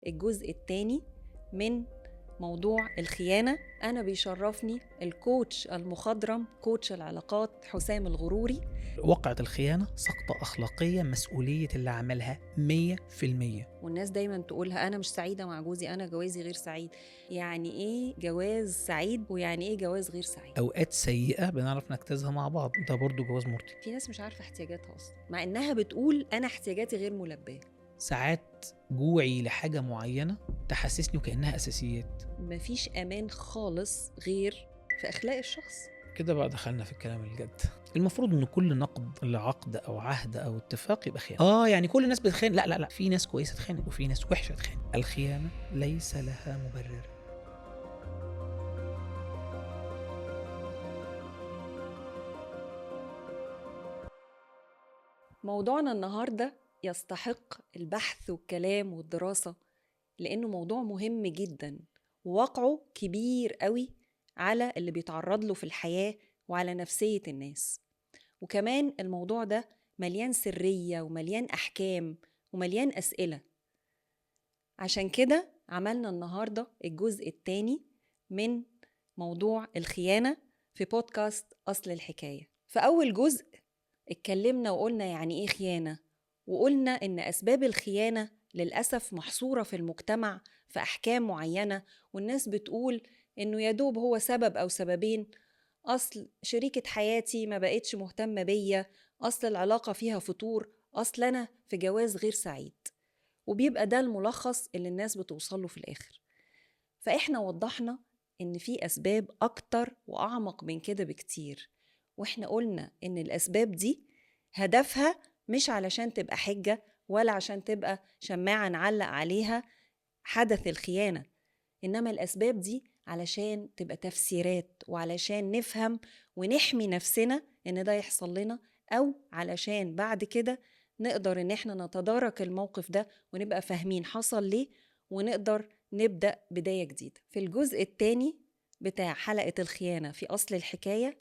الجزء الثاني من موضوع الخيانة. أنا بيشرفني ال coach المخضرم، coach العلاقات حسام الغروري. وقعت الخيانة سقطة أخلاقية، مسؤولية اللي عملها 100%. والناس دايما تقولها أنا مش سعيدة مع جوزي، أنا جوازي غير سعيد. يعني إيه جواز سعيد ويعني إيه جواز غير سعيد؟ أوقات سيئة بنعرف نجتازها مع بعض، ده برضو جواز مرضي. في ناس مش عارفة احتياجاتها أصلا، مع إنها بتقول أنا احتياجاتي غير ملبية. ساعات جوعي لحاجة معينة تحسسني وكأنها أساسيات. مفيش أمان خالص غير في أخلاق الشخص. كده بقى دخلنا في الكلام الجد. المفروض إن كل نقد لعقد أو عهد أو اتفاق يبقى خيانة. يعني كل الناس بتخان؟ لا لا لا، في ناس كويسة تخانق وفي ناس وحشة تخانق. الخيانة ليس لها مبرر. موضوعنا النهاردة يستحق البحث والكلام والدراسة، لأنه موضوع مهم جدا ووقعه كبير قوي على اللي بيتعرض له في الحياة وعلى نفسية الناس. وكمان الموضوع ده مليان سرية ومليان أحكام ومليان أسئلة. عشان كده عملنا النهاردة الجزء الثاني من موضوع الخيانة في بودكاست أصل الحكاية. في أول جزء اتكلمنا وقلنا يعني إيه خيانة، وقلنا إن أسباب الخيانة للأسف محصورة في المجتمع في أحكام معينة، والناس بتقول إنه يدوب هو سبب أو سببين: أصل شريكة حياتي ما بقتش مهتمة بيا، أصل العلاقة فيها فتور، أصل أنا في جواز غير سعيد. وبيبقى ده الملخص اللي الناس بتوصله في الآخر. فإحنا وضحنا إن في أسباب أكتر وأعمق من كده بكتير، وإحنا قلنا إن الأسباب دي هدفها مش علشان تبقى حجة ولا عشان تبقى شماعة نعلق عليها حدث الخيانة، إنما الأسباب دي علشان تبقى تفسيرات وعلشان نفهم ونحمي نفسنا إن ده يحصل لنا، أو علشان بعد كده نقدر إن إحنا نتدارك الموقف ده ونبقى فاهمين حصل ليه ونقدر نبدأ بداية جديدة. في الجزء الثاني بتاع حلقة الخيانة في أصل الحكاية،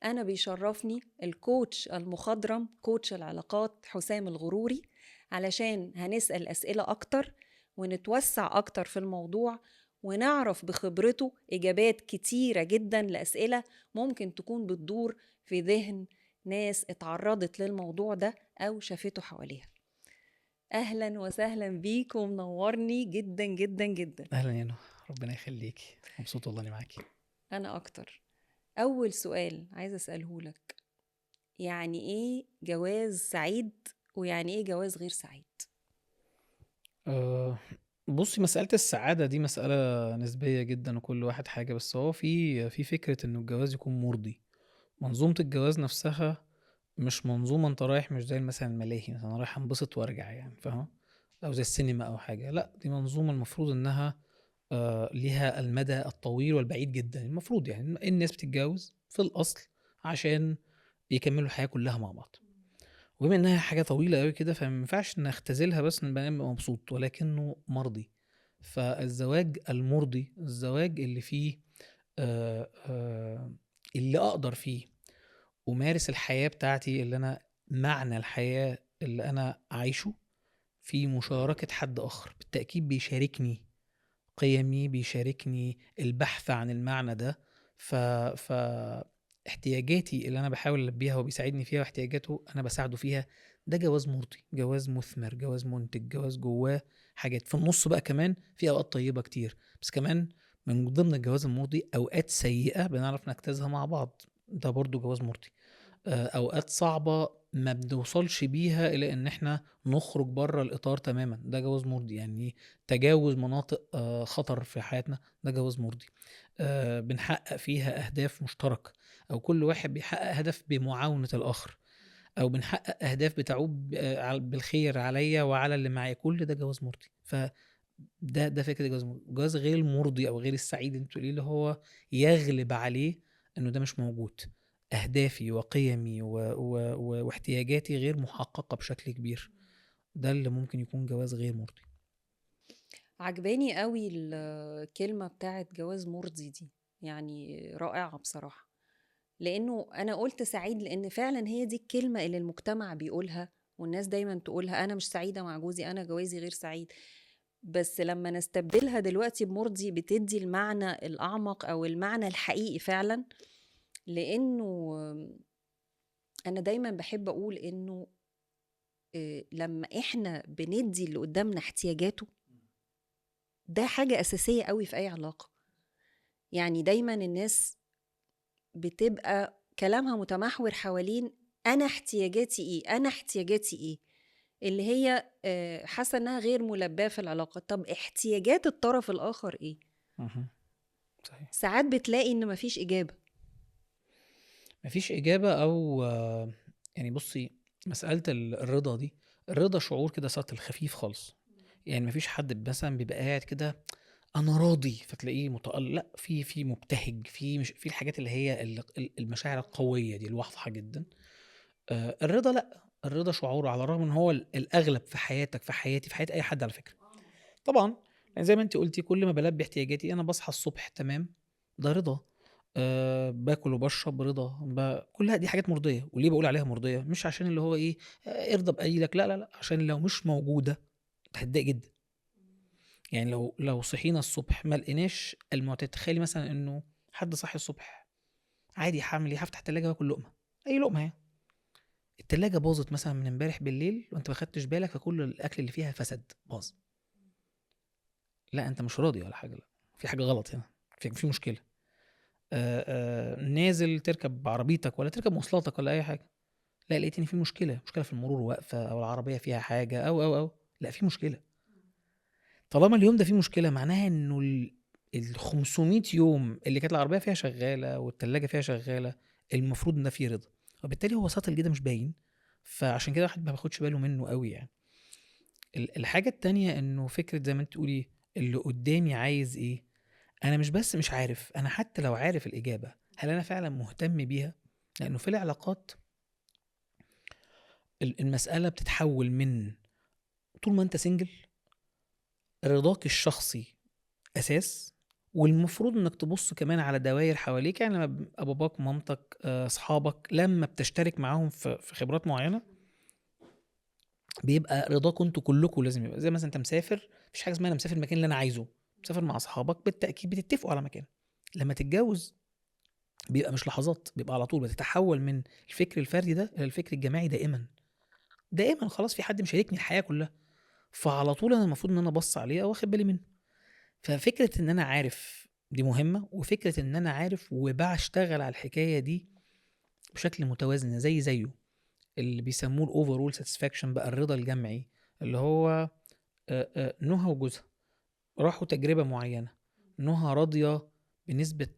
أنا بيشرفني ال coach المخضرم، coach العلاقات حسام الغروري، علشان هنسأل أسئلة أكتر ونتوسع أكتر في الموضوع ونعرف بخبرته إجابات كتيرة جدا لأسئلة ممكن تكون بتدور في ذهن ناس اتعرضت للموضوع ده أو شافته حواليها. أهلا وسهلا بيك ومنورني جدا جدا جدا. أهلا يا نهى، ربنا يخليكي، مبسوط والله إني معاكي. أنا أكتر. أول سؤال عايزة أسأله لك، يعني إيه جواز سعيد ويعني إيه جواز غير سعيد؟ بصي، مسألة السعادة دي مسألة نسبية جدا وكل واحد حاجة، بس هو في فكرة إنه الجواز يكون مرضي. منظومة الجواز نفسها مش منظومة أنت رايح، مش زي مثلا الملاهي مثلا، أنا رايح أنبسط وأرجع يعني، فاهمة؟ أو زي السينما أو حاجة. لا، دي منظومة المفروض إنها ليها المدى الطويل والبعيد جدا. المفروض يعني الناس بتتجوز في الأصل عشان يكملوا الحياة كلها مع بعض، وبما إنها حاجة طويلة قوي كده فما ينفعش نختزلها بس إن البني آدم يبقى مبسوط، ولكنه مرضي. فالزواج المرضي، الزواج اللي فيه اللي أقدر فيه أمارس الحياة بتاعتي، اللي أنا معنى الحياة اللي أنا عايشه في مشاركة حد آخر، بالتأكيد بيشاركني قيمي، بيشاركني البحث عن المعنى ده، ف احتياجاتي اللي انا بحاول البيها وبيساعدني فيها، واحتياجاته انا بساعده فيها. ده جواز مرضي، جواز مثمر، جواز منتج، جواز جواه حاجات في النص بقى. كمان في اوقات طيبة كتير، بس كمان من ضمن الجواز المرضي اوقات سيئة بنعرف نجتازها مع بعض، ده برضو جواز مرضي. اوقات صعبة ما بنوصلش بيها الى ان احنا نخرج بره الاطار تماما، ده جواز مرضي. يعني تجاوز مناطق خطر في حياتنا، ده جواز مرضي. بنحقق فيها اهداف مشتركة، او كل واحد بيحقق هدف بمعاونة الاخر، او بنحقق اهداف بتعود بالخير عليا وعلى اللي معايا، كل ده جواز مرضي. فده ده فكرة جواز مرضي. جواز غير مرضي او غير السعيد انتوا تقولي اللي هو يغلب عليه انه ده مش موجود، أهدافي وقيمي واحتياجاتي غير محققة بشكل كبير، ده اللي ممكن يكون جواز غير مرضي. عجباني قوي الكلمة بتاعت جواز مرضي دي، يعني رائعة بصراحة، لأنه أنا قلت سعيد لأن فعلا هي دي الكلمة اللي المجتمع بيقولها والناس دايما تقولها، أنا مش سعيدة مع جوزي، أنا جوازي غير سعيد. بس لما نستبدلها دلوقتي بمرضي بتدي المعنى الأعمق أو المعنى الحقيقي فعلا. لأنه أنا دايما بحب أقول إنه لما إحنا بندي اللي قدامنا احتياجاته، ده حاجة أساسية قوي في أي علاقة. يعني دايما الناس بتبقى كلامها متمحور حوالين أنا احتياجاتي إيه، أنا احتياجاتي إيه، اللي هي حاسة إنها غير ملباة في العلاقة. طب احتياجات الطرف الآخر إيه؟ صحيح. ساعات بتلاقي إن مفيش إجابة، مفيش إجابة. أو يعني بصي، مسألة الرضا دي، الرضا شعور كده سطل خفيف خالص. يعني مفيش حد مثلا بيبقى قاعد كده أنا راضي فتلاقيه متألق، لا، في مبتهج، في مش في الحاجات اللي هي المشاعر القوية دي الواضحة جدا. الرضا لا، الرضا شعور على الرغم ان هو الاغلب في حياتك، في حياتي، في حياة اي حد على فكرة. طبعا يعني زي ما انت قلتي، كل ما بلبي احتياجاتي، انا بصحى الصبح تمام، ده رضا. باكل وبشرب رضا، كلها دي حاجات مرضية. وليه بقول عليها مرضية؟ مش عشان اللي هو ايه ارضى بقليلك، لا لا لا، عشان لو مش موجودة هتضايق جدا. يعني لو صحينا الصبح ما لقيناش المعتاد، تخيلي مثلا انه حد صحي الصبح عادي، هعمل ايه؟ هفتح التلاجة واكل لقمة، اي لقمة يعني. التلاجة باظت مثلا من امبارح بالليل وانت ما خدتش بالك، فكل الاكل اللي فيها فسد، باظ. لا انت مش راضي ولا حاجة، لا في حاجة غلط هنا، في مشكلة. نازل تركب عربيتك ولا تركب مواصلاتك ولا اي حاجة، لا لقيت ان في مشكلة في المرور واقفة، او العربية فيها حاجة، او او او لا في مشكلة. طالما اليوم ده فيه مشكلة، معناها انه ال 500 يوم اللي كانت العربية فيها شغالة والتلاجة فيها شغالة، المفروض ان ده فيه رضا. وبالتالي هو سطل جدا مش باين، فعشان كده الواحد ما بياخدش باله منه قوي يعني. الحاجة التانية انه فكرة زي ما انت تقولي اللي قدامي عايز ايه، انا مش بس مش عارف، انا حتى لو عارف الاجابة هل انا فعلا مهتم بيها؟ لانه في العلاقات المسالة بتتحول من طول ما انت single رضاك الشخصي اساس، والمفروض انك تبص كمان على دوائر حواليك. يعني لما باباك، مامتك، اصحابك، لما بتشترك معاهم في خبرات معينة، بيبقى رضاكم انتوا كلكم لازم يبقى. زي مثلا انت مسافر، مفيش حاجة اسمها انا مسافر المكان اللي انا عايزه، مسافر مع اصحابك بالتاكيد بتتفقوا على مكان. لما تتجوز بيبقى مش لحظات، بيبقى على طول، بتتحول من الفكر الفردي ده الى الفكر الجماعي دائما دائما. خلاص في حد مشاركني الحياة كلها، فعلى طول انا المفروض ان انا ابص عليه او واخد بالي منه. ففكرة ان انا عارف دي مهمة، وفكرة ان انا عارف وبشتغل على الحكاية دي بشكل متوازن، زي زيه اللي بيسموه ال overall satisfaction بقى، الرضا الجمعي، اللي هو نهى وجوزها راحوا تجربة معينة، نهى راضية بنسبة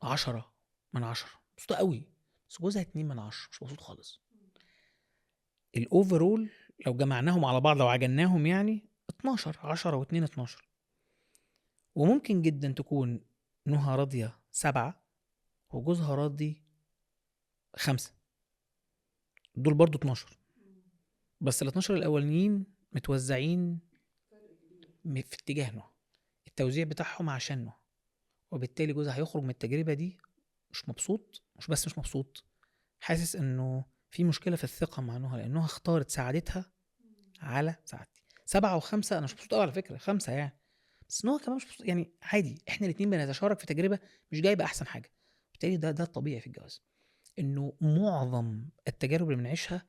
10 من 10، مبسوطة قوي، بس جوزها 2 من 10 مش مبسوط خالص. ال overall لو جمعناهم على بعض، لو عجناهم يعني 12، 10 و2 12. وممكن جدا تكون نهى راضية 7 وجوزها راضي 5، دول برضو 12، بس ال 12 الأولانيين متوزعين في اتجاه نهى، التوزيع بتاعهم عشان نهى، وبالتالي جوزها هيخرج من التجربة دي مش مبسوط. مش بس مش مبسوط، حاسس انه في مشكلة في الثقة مع نهى، لأنها اختارت سعادتها على سعادتي. 7 و5 أنا مش مبسوط أوي على فكرة، 5 يعني، بس نهى كمان مش مبسوط يعني، عادي، احنا الاتنين بنتشارك في تجربة مش جايبة أحسن حاجة. بالتالي ده الطبيعي في الجواز، انه معظم التجارب اللي بنعيشها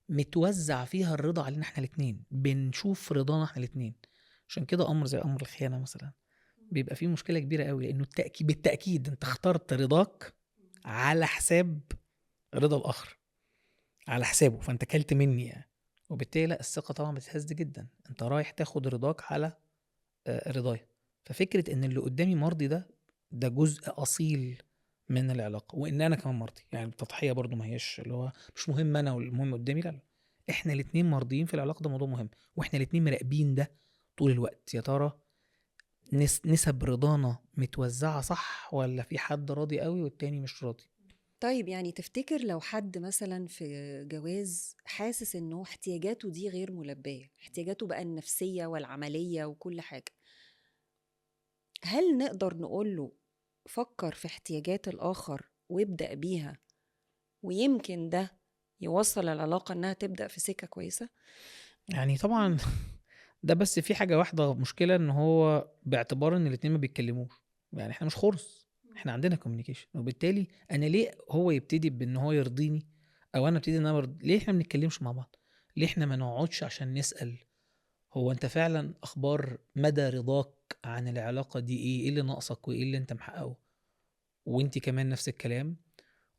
متوزع فيها الرضا علينا احنا الاتنين، بنشوف رضانا احنا الاتنين. عشان كده امر زي امر الخيانة مثلا بيبقى فيه مشكلة كبيرة قوي، لانه بالتاكيد انت اخترت رضاك على حساب رضا الاخر، على حسابه، فانت كلت مني يعني. وبالتالي لا، الثقة طبعا بتتهز جدا، انت رايح تاخد رضاك على رضايا. ففكره ان اللي قدامي مرضي ده جزء اصيل من العلاقة، وان انا كمان مرضي يعني. التضحية برضو ما هيش اللي هو مش مهم انا والمهم قدامي، لا لا، احنا الاثنين مرضيين في العلاقة، ده موضوع مهم، واحنا الاثنين مراقبين ده طول الوقت. يا ترى نسب رضانا متوزعة صح، ولا في حد راضي قوي والتاني مش راضي؟ طيب يعني تفتكر لو حد مثلا في جواز حاسس انه احتياجاته دي غير ملبية، احتياجاته بقى النفسية والعملية وكل حاجة، هل نقدر نقول له فكر في احتياجات الآخر وابدأ بيها، ويمكن ده يوصل العلاقة انها تبدأ في سكة كويسة؟ يعني طبعا ده بس في حاجة واحدة مشكلة، ان هو باعتبار ان الاتنين ما بيتكلموش، يعني احنا مش خرس، احنا عندنا communication، وبالتالي انا ليه هو يبتدي بان هو يرضيني او انا ابتدي ان انا ليه احنا ما بنتكلمش مع بعض؟ ليه احنا ما نقعدش عشان نسال هو انت فعلا اخبار مدى رضاك عن العلاقة دي ايه؟ ايه اللي ناقصك وايه اللي انت محققة؟ وانت كمان نفس الكلام.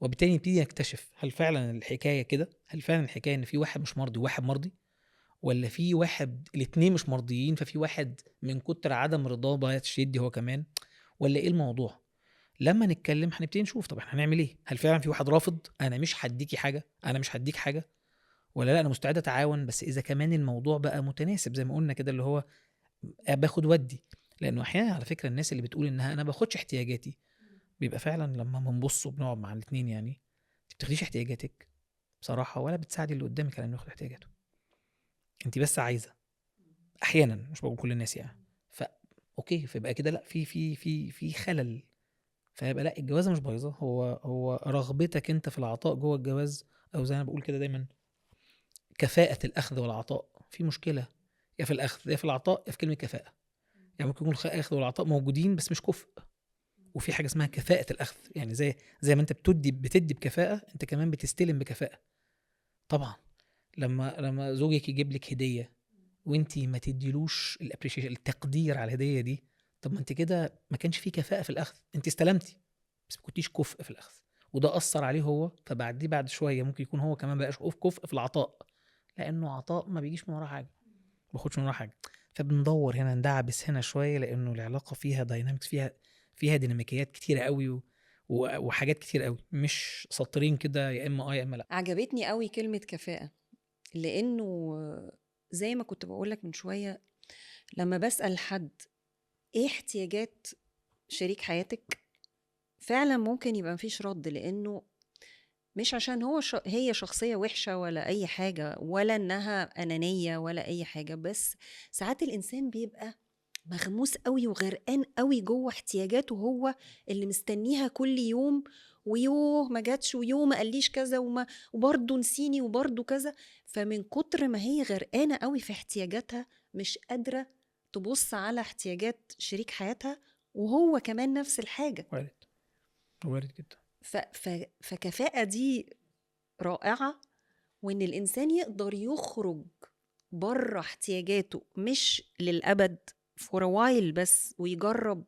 وبالتالي نبتدي نكتشف هل فعلا الحكاية كده، هل فعلا الحكاية ان في واحد مش مرضي وواحد مرضي، ولا في واحد الاتنين مش مرضيين ففي واحد من كتر عدم رضاه بقى يدي هو كمان، ولا ايه الموضوع؟ لما نتكلم هنبتدي نشوف طب احنا هنعمل ايه؟ هل فعلا في واحد رافض، انا مش هديكي حاجة، انا مش هديك حاجة، ولا لا انا مستعد اتعاون، بس اذا كمان الموضوع بقى متناسب زي ما قلنا كده، اللي هو باخد ودي. لانه احيانا على فكرة الناس اللي بتقول انها انا باخدش احتياجاتي، بيبقى فعلا لما بنبص وبنقعد مع الاثنين، يعني انت بتاخديش احتياجاتك بصراحة، ولا بتساعدي اللي قدامك على انه ياخد احتياجاته، انت بس عايزه احيانا، مش بقول كل الناس يعني. okay، فيبقى كده لا في في في في خلل، فيبقى لا الجوازه مش بايظة، هو رغبتك انت في العطاء جوه الجواز، او زي ما بقول كده دايما كفاءة الاخذ والعطاء في مشكلة، يا في الاخذ يا في العطاء يا في كلمة كفاءة. يعني ممكن يكون الاخذ والعطاء موجودين بس مش كفء، وفي حاجة اسمها كفاءة الاخذ، يعني زي ما انت بتدي بكفاءة، انت كمان بتستلم بكفاءة. طبعا لما زوجك يجيب لك هديه وانت ما تديلوش ال appreciation، التقدير على الهدية دي، طب ما انت كده ما كانش في كفاءة في الاخذ، انت استلمتي بس ما كنتيش كفء في الاخذ، وده اثر عليه هو، فبعد بعد شوية ممكن يكون هو كمان بقاش كفء في العطاء، لانه عطاء ما بيجيش من وراه حاجة، ما باخدش من وراه حاجة. فبندور هنا، ندعبس هنا شوية، لانه العلاقة فيها dynamics، فيها ديناميكيات كتيرة قوي وحاجات كتير قوي، مش سطرين كده يا اما اه يا اما لا. عجبتني قوي كلمة كفاءة، لانه زي ما كنت بقولك من شوية، لما بسال حد ايه احتياجات شريك حياتك، فعلا ممكن يبقى مفيش رد، لانه مش عشان هو هي شخصية وحشة ولا أي حاجة، ولا إنها أنانية ولا أي حاجة، بس ساعات الإنسان بيبقى مغموس قوي وغرقان قوي جوه احتياجاته هو اللي مستنيها كل يوم، ويوه ما جاتش، ويوه ما قاليش كذا، وبرضه نسيني، وبرضه كذا. فمن كتر ما هي غرقانة قوي في احتياجاتها مش قادرة تبص على احتياجات شريك حياتها، وهو كمان نفس الحاجة. وارد جدا. فكفاءة دي رائعة، وإن الإنسان يقدر يخرج بره احتياجاته، مش للأبد، for a while بس، ويجرب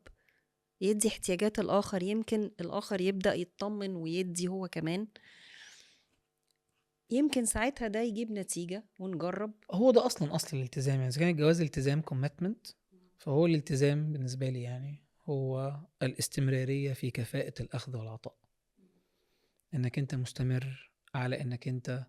يدي احتياجات الآخر، يمكن الآخر يبدأ يطمن ويدي هو كمان، يمكن ساعتها ده يجيب نتيجة ونجرب. هو ده أصلا أصل الالتزام، يعني إذا كان الجواز التزام commitment، فهو الالتزام بالنسبة لي يعني هو الاستمرارية في كفاءة الأخذ والعطاء، انك انت مستمر على انك انت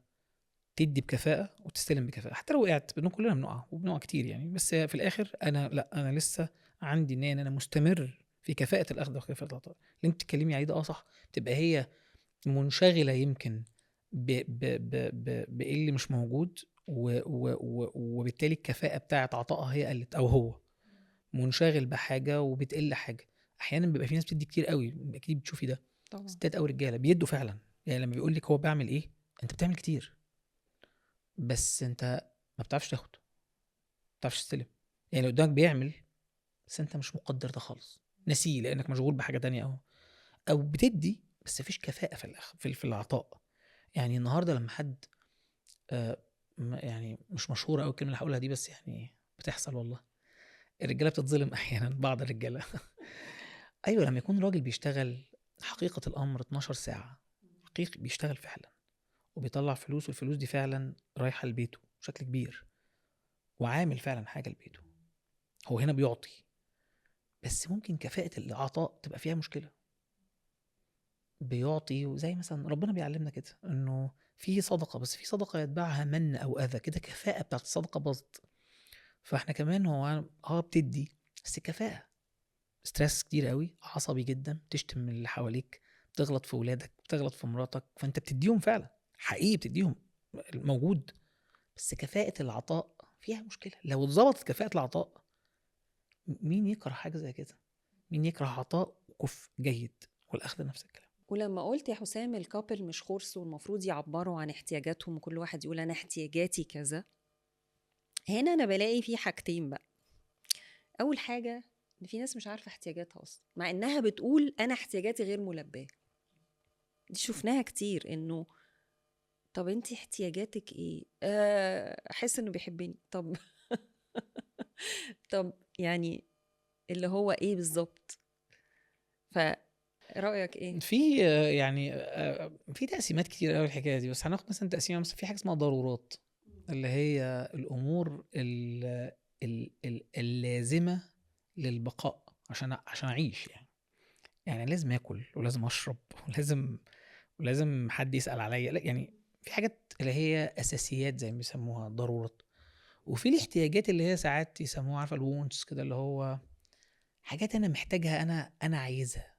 تدي بكفاءة وتستلم بكفاءة، حتى لو وقعت، لأن كلنا بنقع وبنقع كتير يعني، بس في الاخر انا لا، انا لسه عندي ان انا مستمر في كفاءة الاخذ وكفاءة العطاء. اللي انت بتتكلمي عليه ده اه صح، تبقى هي منشغلة يمكن بايه اللي مش موجود، وبالتالي الكفاءة بتاعة عطائها هي قلت، او هو منشغل بحاجة وبتقل حاجة. احيانا بيبقى في ناس بتدي كتير قوي، اكيد بتشوفي ده طبعا، ستات او رجاله بيدوا فعلا، يعني لما بيقول لك هو بعمل ايه، انت بتعمل كتير بس انت ما بتعرفش تاخد، ما بتعرفش تستلم، يعني اللي قدامك بيعمل بس انت مش مقدر ده خالص، نسيه لانك مشغول بحاجة تانية، او بتدي بس مفيش كفاءة في في العطاء. يعني النهارده لما حد يعني مش مشهورة قوي الكلمة اللي هقولها دي، بس يعني بتحصل والله، الرجالة بتتظلم احيانا، بعض الرجالة ايوه، لما يكون راجل بيشتغل حقيقة الأمر 12 ساعة حقيقي بيشتغل فعلا وبيطلع فلوس، والفلوس دي فعلا رايحة لبيته بشكل كبير، وعامل فعلا حاجة لبيته، هو هنا بيعطي، بس ممكن كفاءة العطاء تبقى فيها مشكلة. بيعطي وزي مثلا ربنا بيعلمنا كده إنه في صدقة، بس في صدقة يتبعها من أو أذى كده، كفاءة بتاعت الصدقة باظت. فإحنا كمان هو بتدي بس كفاءة، ستريس كتير قوي، عصبي جدا، بتشتم اللي حواليك، بتغلط في ولادك، بتغلط في مراتك، فانت بتديهم فعلا حقيقي، بتديهم الموجود، بس كفاءة العطاء فيها مشكلة. لو اتظبطت كفاءة العطاء، مين يكره حاجة زي كده؟ مين يكره عطاء وكف جيد والأخذ نفس الكلام؟ ولما قلت يا حسام ال couple مش خرس والمفروض يعبروا عن احتياجاتهم وكل واحد يقول أنا احتياجاتي كذا، هنا انا بلاقي في حاجتين بقى. اول حاجة ان في ناس مش عارفه احتياجاتها اصلا، مع انها بتقول انا احتياجاتي غير ملباه. دي شفناها كتير، انه طب انتي احتياجاتك ايه؟ احس انه بيحبني. طب طب يعني اللي هو ايه بالظبط؟ فرأيك ايه؟ في يعني في تقسيمات كتير قوي الحكاية دي، بس هناخد مثلا تقسيمه، مثلا في حاجة اسمها ضرورات، اللي هي الامور اللازمة للبقاء عشان اعيش. يعني لازم اكل ولازم اشرب ولازم حد يسأل عليا، لا يعني في حاجات اللي هي اساسيات زي ما بيسموها ضرورات. وفي الاحتياجات اللي هي ساعات يسموها عارفه الوونتس كده، اللي هو حاجات انا محتاجها، انا عايزها،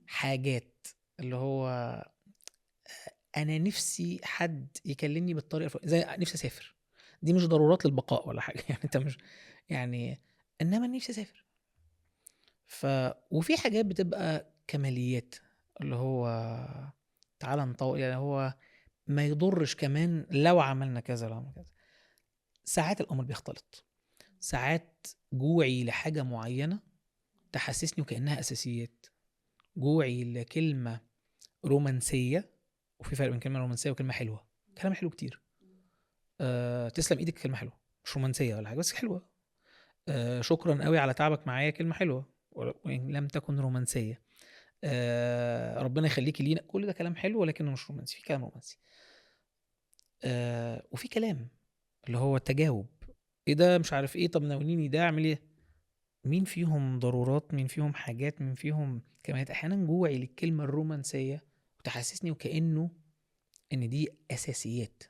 حاجات اللي هو انا نفسي حد يكلمني بالطريقة زي نفسي اسافر. دي مش ضرورات للبقاء ولا حاجة يعني انت مش يعني، انما نفسي اسافر. وفي حاجات بتبقى كماليات، اللي هو تعالى نطور، يعني هو ما يضرش كمان لو عملنا كذا لو عملنا كذا. ساعات الامر بيختلط، ساعات جوعي لحاجة معينة تحسسني وكانها اساسيات، جوعي لكلمة رومانسية، وفي فرق بين كلمة رومانسية وكلمه حلوة، كلام حلو كتير، تسلم ايدك كلمة حلوة، مش رومانسية ولا حاجة بس حلوة، شكرا قوي على تعبك معايا كلمة حلوة وان لم تكن رومانسية، ربنا يخليكي لينا، كل ده كلام حلو ولكنه مش رومانسي. في كلام رومانسي، وفي كلام اللي هو التجاوب، ايه ده مش عارف ايه، طب ناوليني ده اعمل ايه. مين فيهم ضرورات، مين فيهم حاجات، مين فيهم كمالات. احيانا جوعي للكلمة الرومانسية وتحسسني وكانه ان دي اساسيات،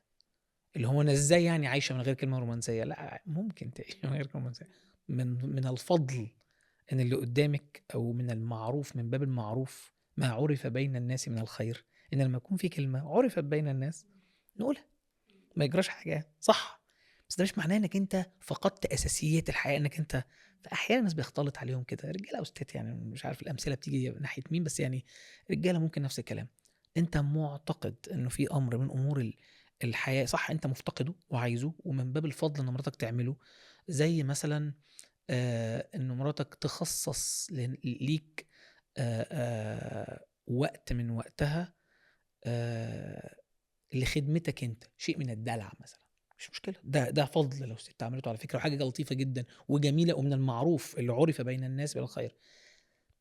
اللي هو انا ازاي يعني عايشه من غير كلمة رومانسية؟ لا، ممكن تعيش من غير كلمة رومانسية. من الفضل ان اللي قدامك، او من المعروف، من باب المعروف ما عرف بين الناس من الخير، ان لما يكون في كلمة عرفت بين الناس نقولها، ما يجراش حاجة، صح؟ بس ده مش معناه انك انت فقدت اساسيات الحياة، انك انت فاحيانا الناس بيختلط عليهم كده، رجاله او ستات، يعني مش عارف الامثلة بتيجي ناحية مين، بس يعني رجاله ممكن نفس الكلام. انت معتقد انه في امر من امور الحياة، صح، انت مفتقده وعايزه، ومن باب الفضل ان مراتك تعمله، زي مثلا ان مراتك تخصص ليك وقت من وقتها لخدمتك انت، شيء من الدلع مثلا، مش مشكلة، ده فضل لو ست عملته على فكرة، وحاجه لطيفة جدا وجميلة ومن المعروف اللي عرف بين الناس بالخير.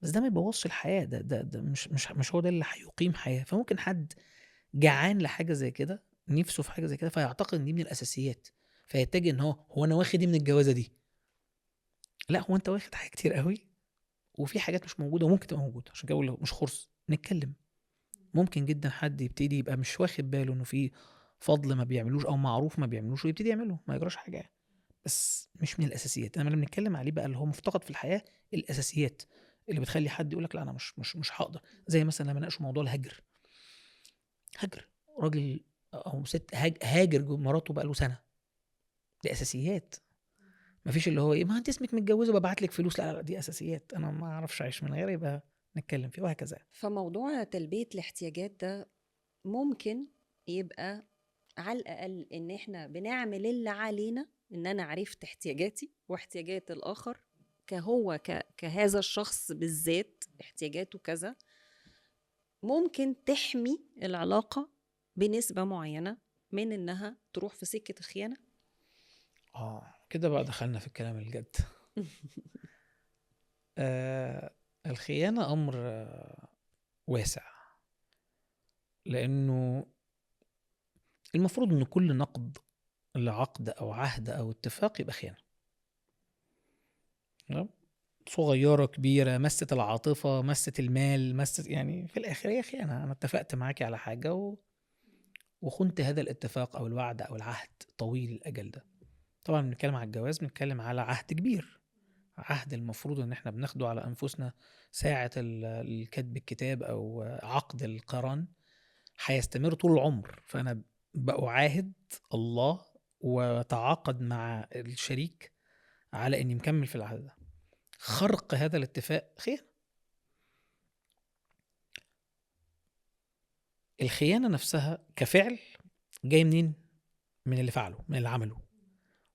بس ده ما يبوظش الحياة، ده مش هو ده اللي هيقيم حياة. فممكن حد جعان لحاجة زي كده، نفسه في حاجة زي كده، فيعتقد ان دي من الاساسيات، فيتجه ان هو انا واخد ايه من الجوازه دي؟ لا، هو انت واخد حاجات كتير قوي، وفي حاجات مش موجودة وممكن تبقى موجودة. عشان كده بقول مش خرص نتكلم. ممكن جدا حد يبتدي يبقى مش واخد باله انه في فضل ما بيعملوش او معروف ما بيعملوش، ويبتدي يعمله، ما يجراش حاجة، بس مش من الاساسيات. انا لما بنتكلم عليه بقى اللي هو مفتقد في الحياة، الاساسيات اللي بتخلي حد يقول لك لا انا مش هقدر. زي مثلا لما ناقشوا موضوع الهجر، هجر راجل او ست هاجر مراته بقى له سنة، دي اساسيات. مفيش اللي هو ايه، ما انت اسمك متجوزة وببعت لك فلوس، لا لا، دي اساسيات، انا ما اعرفش اعيش من غيرها، يبقى نتكلم فيه، وهكذا. فموضوع تلبية الاحتياجات ده ممكن يبقى على الاقل ان احنا بنعمل اللي علينا، ان انا عرفت احتياجاتي واحتياجات الاخر، كهو كهذا الشخص بالذات احتياجاته كذا، ممكن تحمي العلاقة بنسبة معينة من انها تروح في سكة الخيانة. كده بقى دخلنا في الكلام الجد. الخيانة أمر واسع، لأنه المفروض أن كل نقد لعقد أو عهد أو اتفاق يبقى خيانة، صغيرة كبيرة، مست العاطفة، مست المال، مست، يعني في الآخر هي خيانة. أنا اتفقت معاكي على حاجة وخنت هذا الاتفاق أو الوعد أو العهد طويل الأجل ده. طبعا بنتكلم على الجواز، بنتكلم على عهد كبير، عهد المفروض ان احنا بناخده على انفسنا ساعة الكتب الكتاب او عقد القران، هيستمر طول العمر. فانا بأعاهد الله وتعاقد مع الشريك على اني مكمل في العهد ده. خرق هذا الاتفاق خيانة. الخيانة نفسها كفعل جاي منين؟ من اللي فعله، من اللي عمله.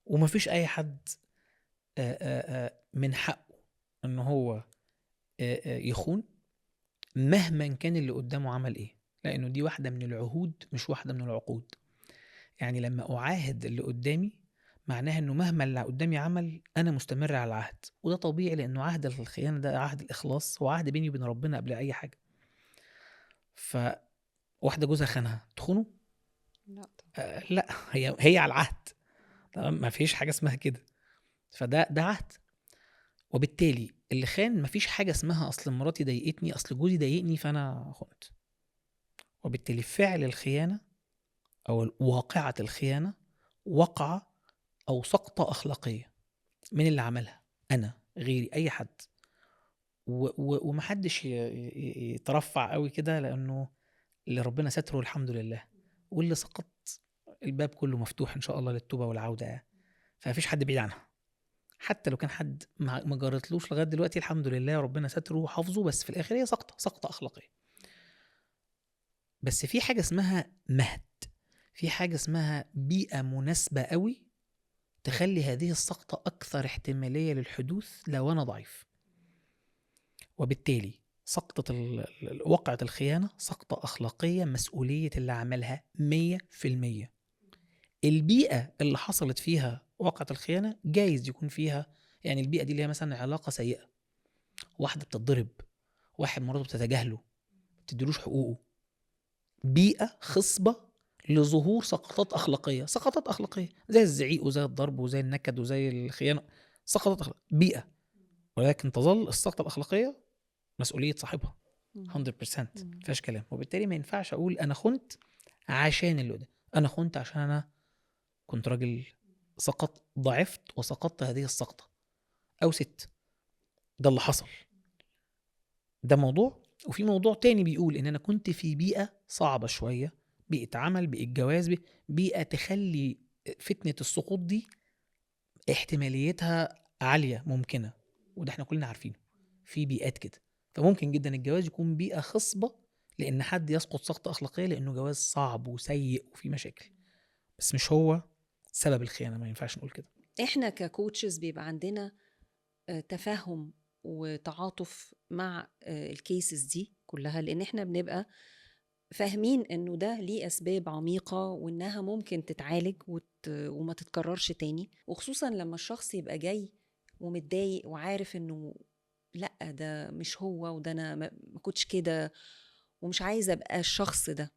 ومفيش اي حد من حقه ان هو يخون مهما كان اللي قدامه عمل ايه، لانه دي واحدة من العهود مش واحدة من العقود. يعني لما اعاهد اللي قدامي معناها انه مهما اللي قدامي عمل انا مستمر على العهد، وده طبيعي لانه عهد الخيانة ده عهد الاخلاص، هو عهد بيني وبين ربنا قبل اي حاجة. فواحدة جوزها خانها تخونه؟ لا طبعا. لا، هي على العهد، تمام، ما فيش حاجة اسمها كده. فده ده عهد، وبالتالي اللي خان ما فيش حاجة اسمها اصل مراتي ضايقتني، اصل جوزي ضايقني فانا خنت. وبالتالي فعل الخيانة او واقعه الخيانة وقعه او سقطه اخلاقية من اللي عملها، انا، غيري، اي حد. ومحدش يترفع قوي كده، لانه اللي ربنا ستره الحمد لله، واللي سقط الباب كله مفتوح ان شاء الله للتوبة والعودة، فمفيش حد بعيد عنها. حتى لو كان حد ما جرتلوش لغاية دلوقتي الحمد لله ربنا ستره وحافظه، بس في الاخر هي سقطه اخلاقية. بس في حاجة اسمها مهد، في حاجة اسمها بيئة مناسبة قوي تخلي هذه السقطه اكثر احتمالية للحدوث لو انا ضعيف. وبالتالي سقطة وقعة الخيانة سقطة أخلاقية، مسؤولية اللي عملها 100%. البيئة اللي حصلت فيها وقعة الخيانة جايز يكون فيها، يعني البيئة دي اللي هي مثلا علاقة سيئة، واحدة بتضرب، واحد مراته بتتجاهله، بتديلوش حقوقه، بيئة خصبة لظهور سقطات أخلاقية. سقطات أخلاقية زي الزعيق وزي الضرب وزي النكد وزي الخيانة، سقطات أخلاقية، بيئة. ولكن تظل السقطة الأخلاقية مسؤولية صاحبها 100%، مفيهاش كلام. وبالتالي ما ينفعش أقول أنا خنت عشان اللي ده، أنا خنت عشان أنا كنت راجل سقط، ضعفت وسقطت هذه السقطة، أو ست، ده اللي حصل. ده موضوع. وفي موضوع تاني بيقول إن أنا كنت في بيئة صعبة شوية، بيئة عمل، بيئة جواز، بيئة تخلي فتنة السقوط دي احتماليتها عالية ممكنة، وده احنا كلنا عارفينه في بيئات كده. فممكن جدا الجواز يكون بيئة خصبة لأن حد يسقط سقطة أخلاقية لأنه جواز صعب وسيء وفي مشاكل، بس مش هو سبب الخيانة، ما ينفعش نقول كده. احنا ككوتشز بيبقى عندنا تفاهم وتعاطف مع الكيسز دي كلها، لأن احنا بنبقى فاهمين انه ده ليه أسباب عميقة وانها ممكن تتعالج وما تتكررش تاني، وخصوصا لما الشخص يبقى جاي ومتضايق وعارف انه لا ده مش هو، وده انا ما كنتش كده ومش عايزه ابقى الشخص ده.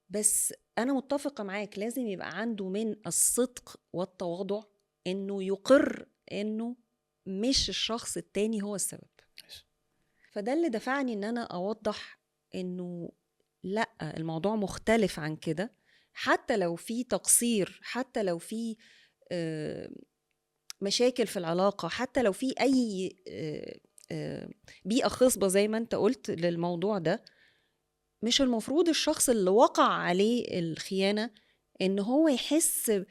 بس انا متفقه معاك، لازم يبقى عنده من الصدق والتواضع انه يقر انه مش الشخص التاني هو السبب. فده اللي دفعني ان انا اوضح انه لا، الموضوع مختلف عن كده، حتى لو في تقصير، حتى لو في مشاكل في العلاقة، حتى لو في أي بيئة خصبة زي ما أنت قلت للموضوع ده، مش المفروض الشخص اللي وقع عليه الخيانة إن هو يحس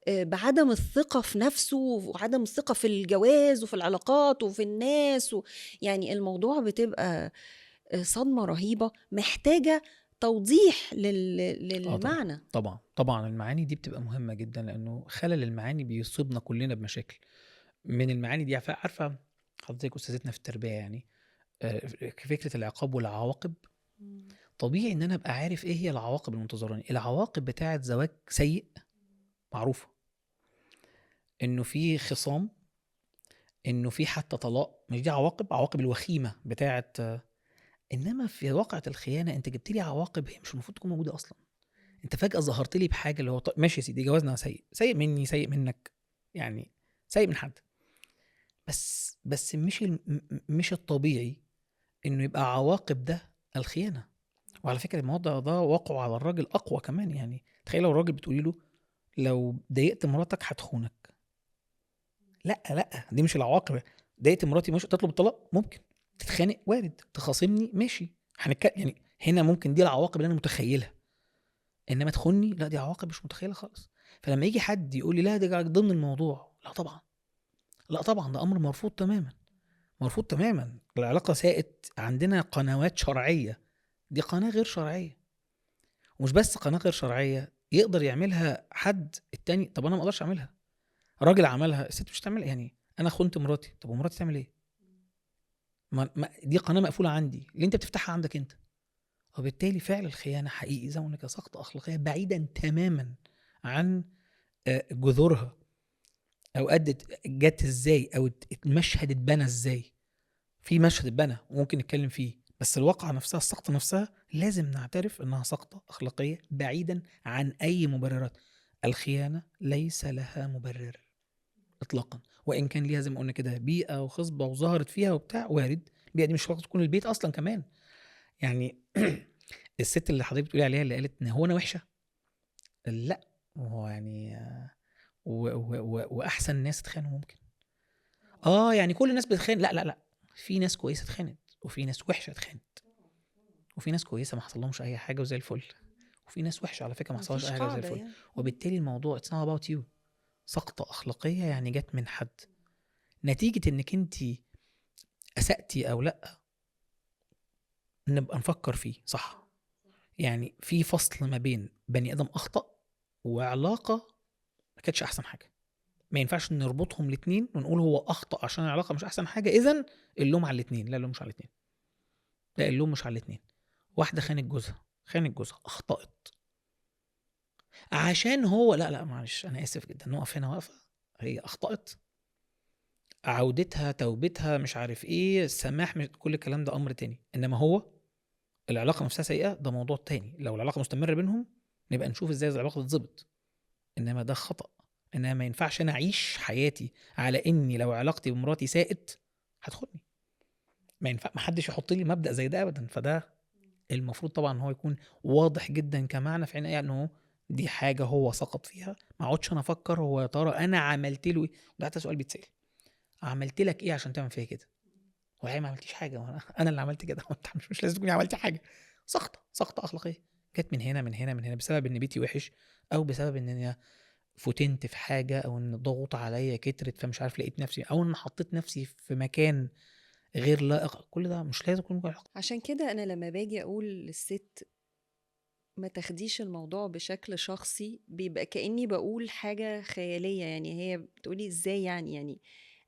بعدم الثقة في نفسه وعدم الثقة في الجواز وفي العلاقات وفي الناس يعني الموضوع بتبقى صدمة رهيبة محتاجة توضيح للمعنى. طبعا طبعا المعاني دي بتبقى مهمة جدا، لأنه خلل المعاني بيصيبنا كلنا بمشاكل من المعاني دي. عارفة حضرتك أستاذتنا في التربية، يعني فكرة العقاب والعواقب. طبيعي إن أنا أبقى عارف إيه هي العواقب المنتظراني. العواقب بتاعة زواج سيء معروفة، إنه في خصام، إنه في حتى طلاق، مش دي عواقب؟ عواقب الوخيمة بتاعة. انما في واقعة الخيانة انت جبت لي عواقب هي مش المفروض تكون موجودة اصلا. انت فجأة ظهرت لي بحاجة اللي هو ماشي يا سيدي، جوازنا سيء، سيء مني، سيء منك، يعني سيء من حد، بس مش الطبيعي انه يبقى عواقب ده الخيانة. وعلى فكرة الموضوع ده وقعه على الراجل اقوى كمان. يعني تخيل لو الراجل بتقولي له لو ضايقت مراتك هتخونك. لا لا، دي مش العواقب. ضايقت مراتي مش تطلب الطلاق، ممكن تتخانق، وارد، تخاصمني، ماشي، هنتكلم، يعني هنا ممكن دي العواقب اللي انا متخيلها. انما تخوني، لا، دي عواقب مش متخيلها خالص. فلما يجي حد يقول لي لا ده ضمن الموضوع، لا طبعا، لا طبعا، ده امر مرفوض تماما، مرفوض تماما. العلاقة ساءت، عندنا قنوات شرعية، دي قناة غير شرعية. ومش بس قناة غير شرعية، يقدر يعملها حد التاني، طب انا ما اقدرش اعملها. راجل عملها، الست مش هتعمل. يعني انا خنت مراتي، طب ومراتي تعمل ايه؟ ما دي قناة مقفولة عندي، اللي انت بتفتحها عندك انت. وبالتالي فعل الخيانة حقيقي زي ما قلنا سقطه اخلاقية بعيدا تماما عن جذورها او ادت جت ازاي او المشهد اتبنى ازاي. في مشهد اتبنى وممكن نتكلم فيه، بس الواقعة نفسها، السقطه نفسها، لازم نعترف انها سقطه اخلاقية بعيدا عن اي مبررات. الخيانة ليس لها مبرر اطلاقا، وان كان ليها زي ما قلنا كده بيئة وخصبه وظهرت فيها وبتاع، وارد البيئة دي مش شرط تكون البيت اصلا كمان. يعني الست اللي حضرتك بتقولي عليها اللي قالت ان هو انا وحشة، لا هو يعني واحسن ناس اتخانوا ممكن. يعني كل الناس بتخان، لا لا لا، في ناس كويسة اتخانت وفي ناس وحشة اتخانت، وفي ناس كويسة ما حصلهمش اي حاجة وزي الفل، وفي ناس وحشة على فكرة ما حصلهاش اي حاجة وزي الفل يعني. وبالتالي الموضوع it's not about you، سقطه اخلاقية يعني جت من حد نتيجة انك انت اسأتي او لا، نبقى نفكر فيه صح. يعني في فصل ما بين بني ادم اخطا وعلاقة ما كانتش احسن حاجة، ما ينفعش نربطهم الاثنين ونقول هو اخطا عشان العلاقة مش احسن حاجة، اذا اللوم على الاثنين. لا، اللوم مش على الاثنين، لا اللوم مش على الاثنين. واحدة خانت جوزها، خانت جوزها، اخطات عشان هو، لا لا معلش انا اسف جدا، نقف هنا وقفه، هي اخطات، عودتها، توبتها، مش عارف ايه، السماح، مش كل الكلام ده امر تاني. انما هو العلاقة نفسها سيئه، ده موضوع تاني. لو العلاقة مستمرة بينهم نبقى نشوف ازاي العلاقة تتظبط، انما ده خطا. انما ما ينفعش انا اعيش حياتي على اني لو علاقتي بمراتي ساءت هتخوني، ما ينفع، ما حدش يحط لي مبدا زي ده ابدا. فده المفروض طبعا هو يكون واضح جدا كمعنى في عين انه دي حاجة هو سقط فيها، ما اقعدش انا افكر هو يا ترى انا عملت له ايه. ده حتى سؤال بيتسال، عملت لك ايه عشان تعمل فيا كده؟ هو ما عملتيش حاجة، انا اللي عملت كده، انت مش لازم تكوني عملتي حاجة. سقطه اخلاقية جت من هنا من هنا من هنا، بسبب ان بيتي وحش، او بسبب ان انا فتنت في حاجة، او ان الضغوط عليا كترت فمش عارف لقيت نفسي، او ان حطيت نفسي في مكان غير لائق. كل ده مش لازم يكون علاقة. عشان كده انا لما باجي اقول للست ما تاخديش الموضوع بشكل شخصي، بيبقى كأني بقول حاجة خيالية. يعني هي بتقولي ازاي يعني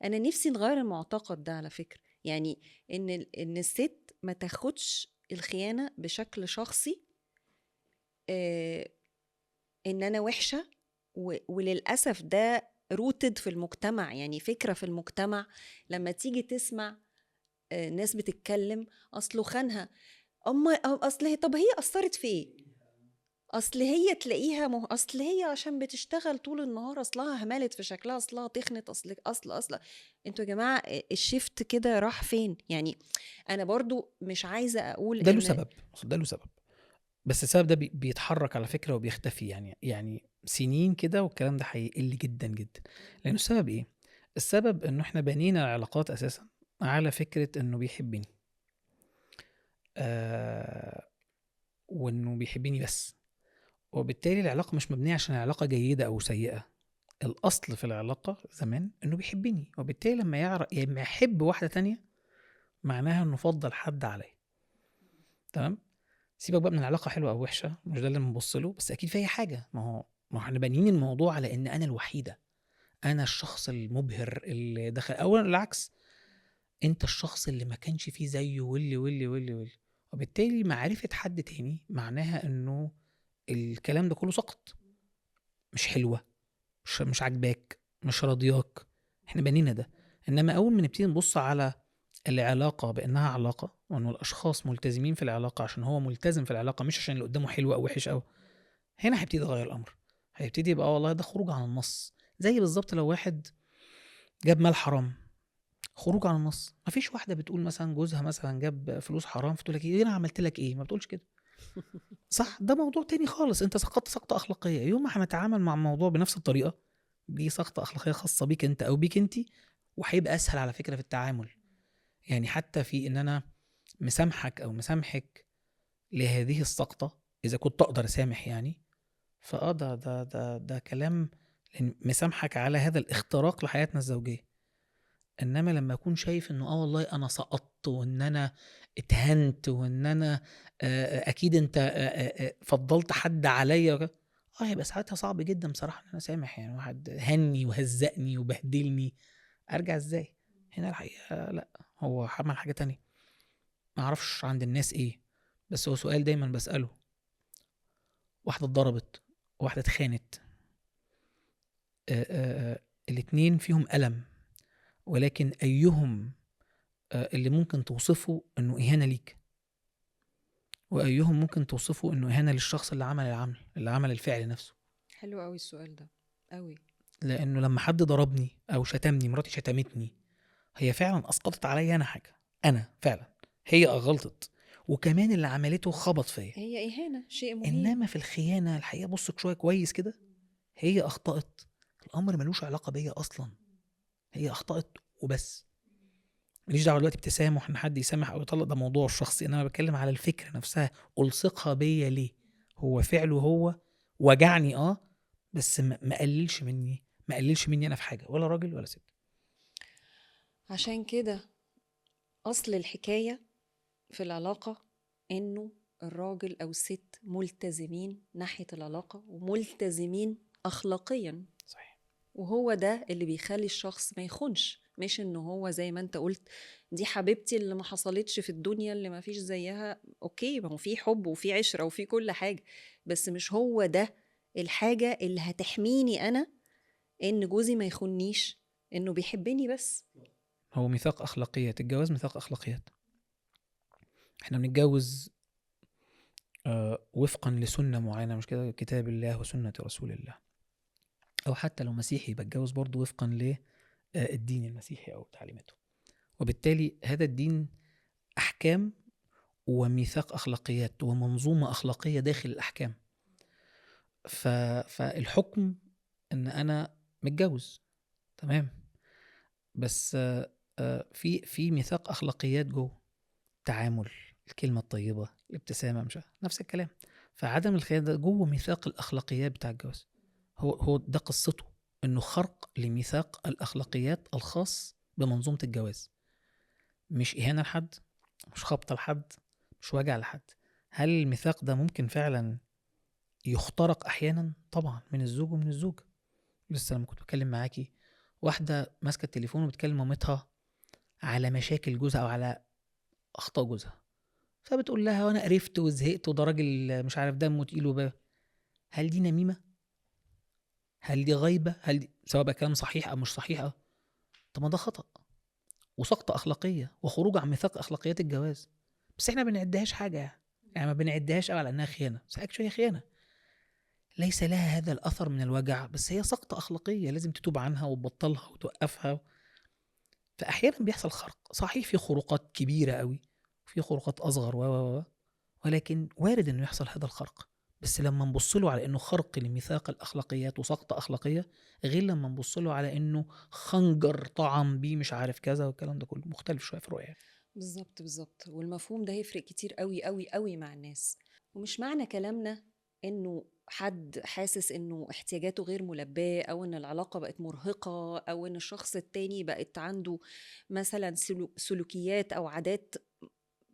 انا نفسي نغير المعتقد ده على فكرة، يعني ان الست ما تاخدش الخيانة بشكل شخصي، ان انا وحشة. وللأسف ده روتد في المجتمع، يعني فكرة في المجتمع لما تيجي تسمع ناس بتتكلم اصله خانها، اما اصل هي، طب هي اثرت في ايه؟ اصل هي تلاقيها اصل هي عشان بتشتغل طول النهار، اصلها هملت في شكلها، اصلها تخنت، اصل اصل اصل. انتوا يا جماعة الشيفت كده راح فين؟ يعني انا برضو مش عايزه اقول ده له سبب، ده له سبب، بس السبب ده بيتحرك على فكرة وبيختفي، يعني سنين كده، والكلام ده هيقل جدا جدا. لانه السبب ايه؟ السبب انه احنا بنينا العلاقات اساسا على فكرة انه بيحبني، وانه بيحبني بس، وبالتالي العلاقة مش مبنية عشان العلاقة جيدة او سيئه. الاصل في العلاقة زمان انه بيحبني، وبالتالي لما يعرف لما يحب واحدة تانية معناها انه فضل حد عليا. تمام؟ سيبك بقى من العلاقة حلوة او وحشة، مش ده اللي بنبص له، بس اكيد في حاجة. ما هو احنا بانيين الموضوع على ان انا الوحيدة، انا الشخص المبهر اللي دخل. اولا العكس، انت الشخص اللي ما كانش فيه زيه، واللي واللي واللي واللي، وبالتالي معرفة حد تاني معناها انه الكلام ده كله سقط، مش حلوة، مش عاجباك، مش راضياك. احنا بنينا ده. انما اول ما نبتدي نبص على العلاقة بانها علاقة، وانه الاشخاص ملتزمين في العلاقة عشان هو ملتزم في العلاقة، مش عشان اللي قدامه حلو او وحش، او هنا هيبتدي يتغير الامر. هيبتدي يبقى والله ده خروج عن النص. زي بالظبط لو واحد جاب مال حرام، خروج عن النص. مفيش واحدة بتقول مثلا جوزها مثلا جاب فلوس حرام فتقول لك ايه انا عملت لك ايه، ما بتقولش كده. صح؟ ده موضوع تاني خالص. انت سقطت سقطه اخلاقية. يوم ما هنتعامل مع الموضوع بنفس الطريقة دي، سقطه اخلاقية خاصة بيك انت او بيك انت، وهيبقى اسهل على فكرة في التعامل. يعني حتى في ان انا مسامحك او مسامحك لهذه السقطه اذا كنت اقدر اسامح، يعني فاه ده ده ده ده كلام مسامحك على هذا الاختراق لحياتنا الزوجية. انما لما اكون شايف انه والله انا سقطت، وان انا اتهنت، وان انا اكيد انت فضلت حد عليا، هيبقى ساعتها صعب جدا بصراحة ان انا سامح، يعني واحد هني وهزقني وبهدلني ارجع ازاي؟ هنا الحقيقة لا، هو عمل حاجة تانية. ما اعرفش عند الناس ايه، بس هو سؤال دايما بساله. واحدة اتضربت وواحدة اتخانت، الاتنين فيهم ألم، ولكن أيهم اللي ممكن توصفه إنه إهانة ليك، وأيهم ممكن توصفه إنه إهانة للشخص اللي عمل العمل، اللي عمل الفعل نفسه؟ حلو قوي السؤال ده قوي. لأنه لما حد ضربني أو شتمني، مراتي شتمتني، هي فعلا أسقطت عليا أنا حاجة، أنا فعلا هي غلطت، وكمان اللي عملته خبط فيا، هي إهانة، شيء مهم. إنما في الخيانة الحقيقة بص شوية كويس كده، هي أخطأت، الأمر ملوش علاقة بيا أصلا، هي أخطأت وبس، ماليش دعوة دلوقتي بتسامح إن حد يسامح أو يطلق، ده موضوع الشخصي. إنما بتكلم على الفكرة نفسها، ألصقها بيا ليه؟ هو فعله هو وجعني، بس ما قللش مني، ما قللش مني أنا في حاجة، ولا راجل ولا ست. عشان كده أصل الحكاية في العلاقة إنه الراجل أو الست ملتزمين ناحية العلاقة وملتزمين أخلاقيا. صحيح. وهو ده اللي بيخلي الشخص ما يخونش، مش إنه هو زي ما أنت قلت دي حبيبتي اللي ما حصلتش في الدنيا اللي ما فيش زيها. أوكي، ما هو في حب وفي عشرة وفي كل حاجة، بس مش هو ده الحاجة اللي هتحميني أنا إن جوزي ما يخونيش، إنه بيحبني بس. هو ميثاق أخلاقيات الجواز، ميثاق أخلاقيات. احنا بنتجوز وفقا لسنة معينة، مش كده؟ كتاب الله وسنة رسول الله. أو حتى لو مسيحي بتجوز برضو وفقا للدين المسيحي أو تعليماته. وبالتالي هذا الدين أحكام وميثاق أخلاقيات ومنظومة أخلاقية داخل الأحكام. فالحكم إن أنا متجوز، تمام، بس في ميثاق أخلاقيات جوه، تعامل، الكلمة الطيبة، الابتسامة، مش نفس الكلام. فعدم الخيانة ده جوه ميثاق الأخلاقيات بتاع الجواز. هو ده قصته، إنه خرق لميثاق الأخلاقيات الخاص بمنظومة الجواز. مش إهانة لحد، مش خبطة لحد، مش وجع لحد. هل الميثاق ده ممكن فعلا يخترق أحيانا؟ طبعا، من الزوج ومن الزوجة. لسه لما كنت بتكلم معاكي، واحدة ماسكة التليفون وبتكلم مامتها على مشاكل جوزها أو على أخطاء جوزها، فبتقول لها وأنا قرفت وزهقت وده راجل مش عارف دمه تقيل وبقى. هل دي نميمة؟ هل دي غيبة؟ هل دي سواء بقى كلام صحيح أو مش صحيح؟ طب ما ده خطأ وسقطة أخلاقية وخروج عن ميثاق أخلاقيات الجواز. بس إحنا بنعدهاش حاجة، يعني ما بنعدهاش قوي على إنها خيانة، بس actually هي خيانة ليس لها هذا الأثر من الوجع، بس هي سقطة أخلاقية لازم تتوب عنها وتبطلها وتوقفها. فأحيانا بيحصل خرق، صحيح في خروقات كبيرة قوي، في خروقات أصغر و ولكن وارد إنه يحصل هذا الخرق. بس لما نبص له على إنه خرق لميثاق الأخلاقيات وسقطة أخلاقية، غير لما نبص له على إنه خنجر طعم بيه مش عارف كذا والكلام ده كله، مختلف شوية في الرؤية. بالظبط بالظبط. والمفهوم ده هيفرق كتير قوي قوي قوي مع الناس. ومش معنى كلامنا إنه حد حاسس إنه احتياجاته غير ملباة، أو إن العلاقة بقت مرهقة، أو إن الشخص التاني بقت عنده مثلا سلوكيات أو عادات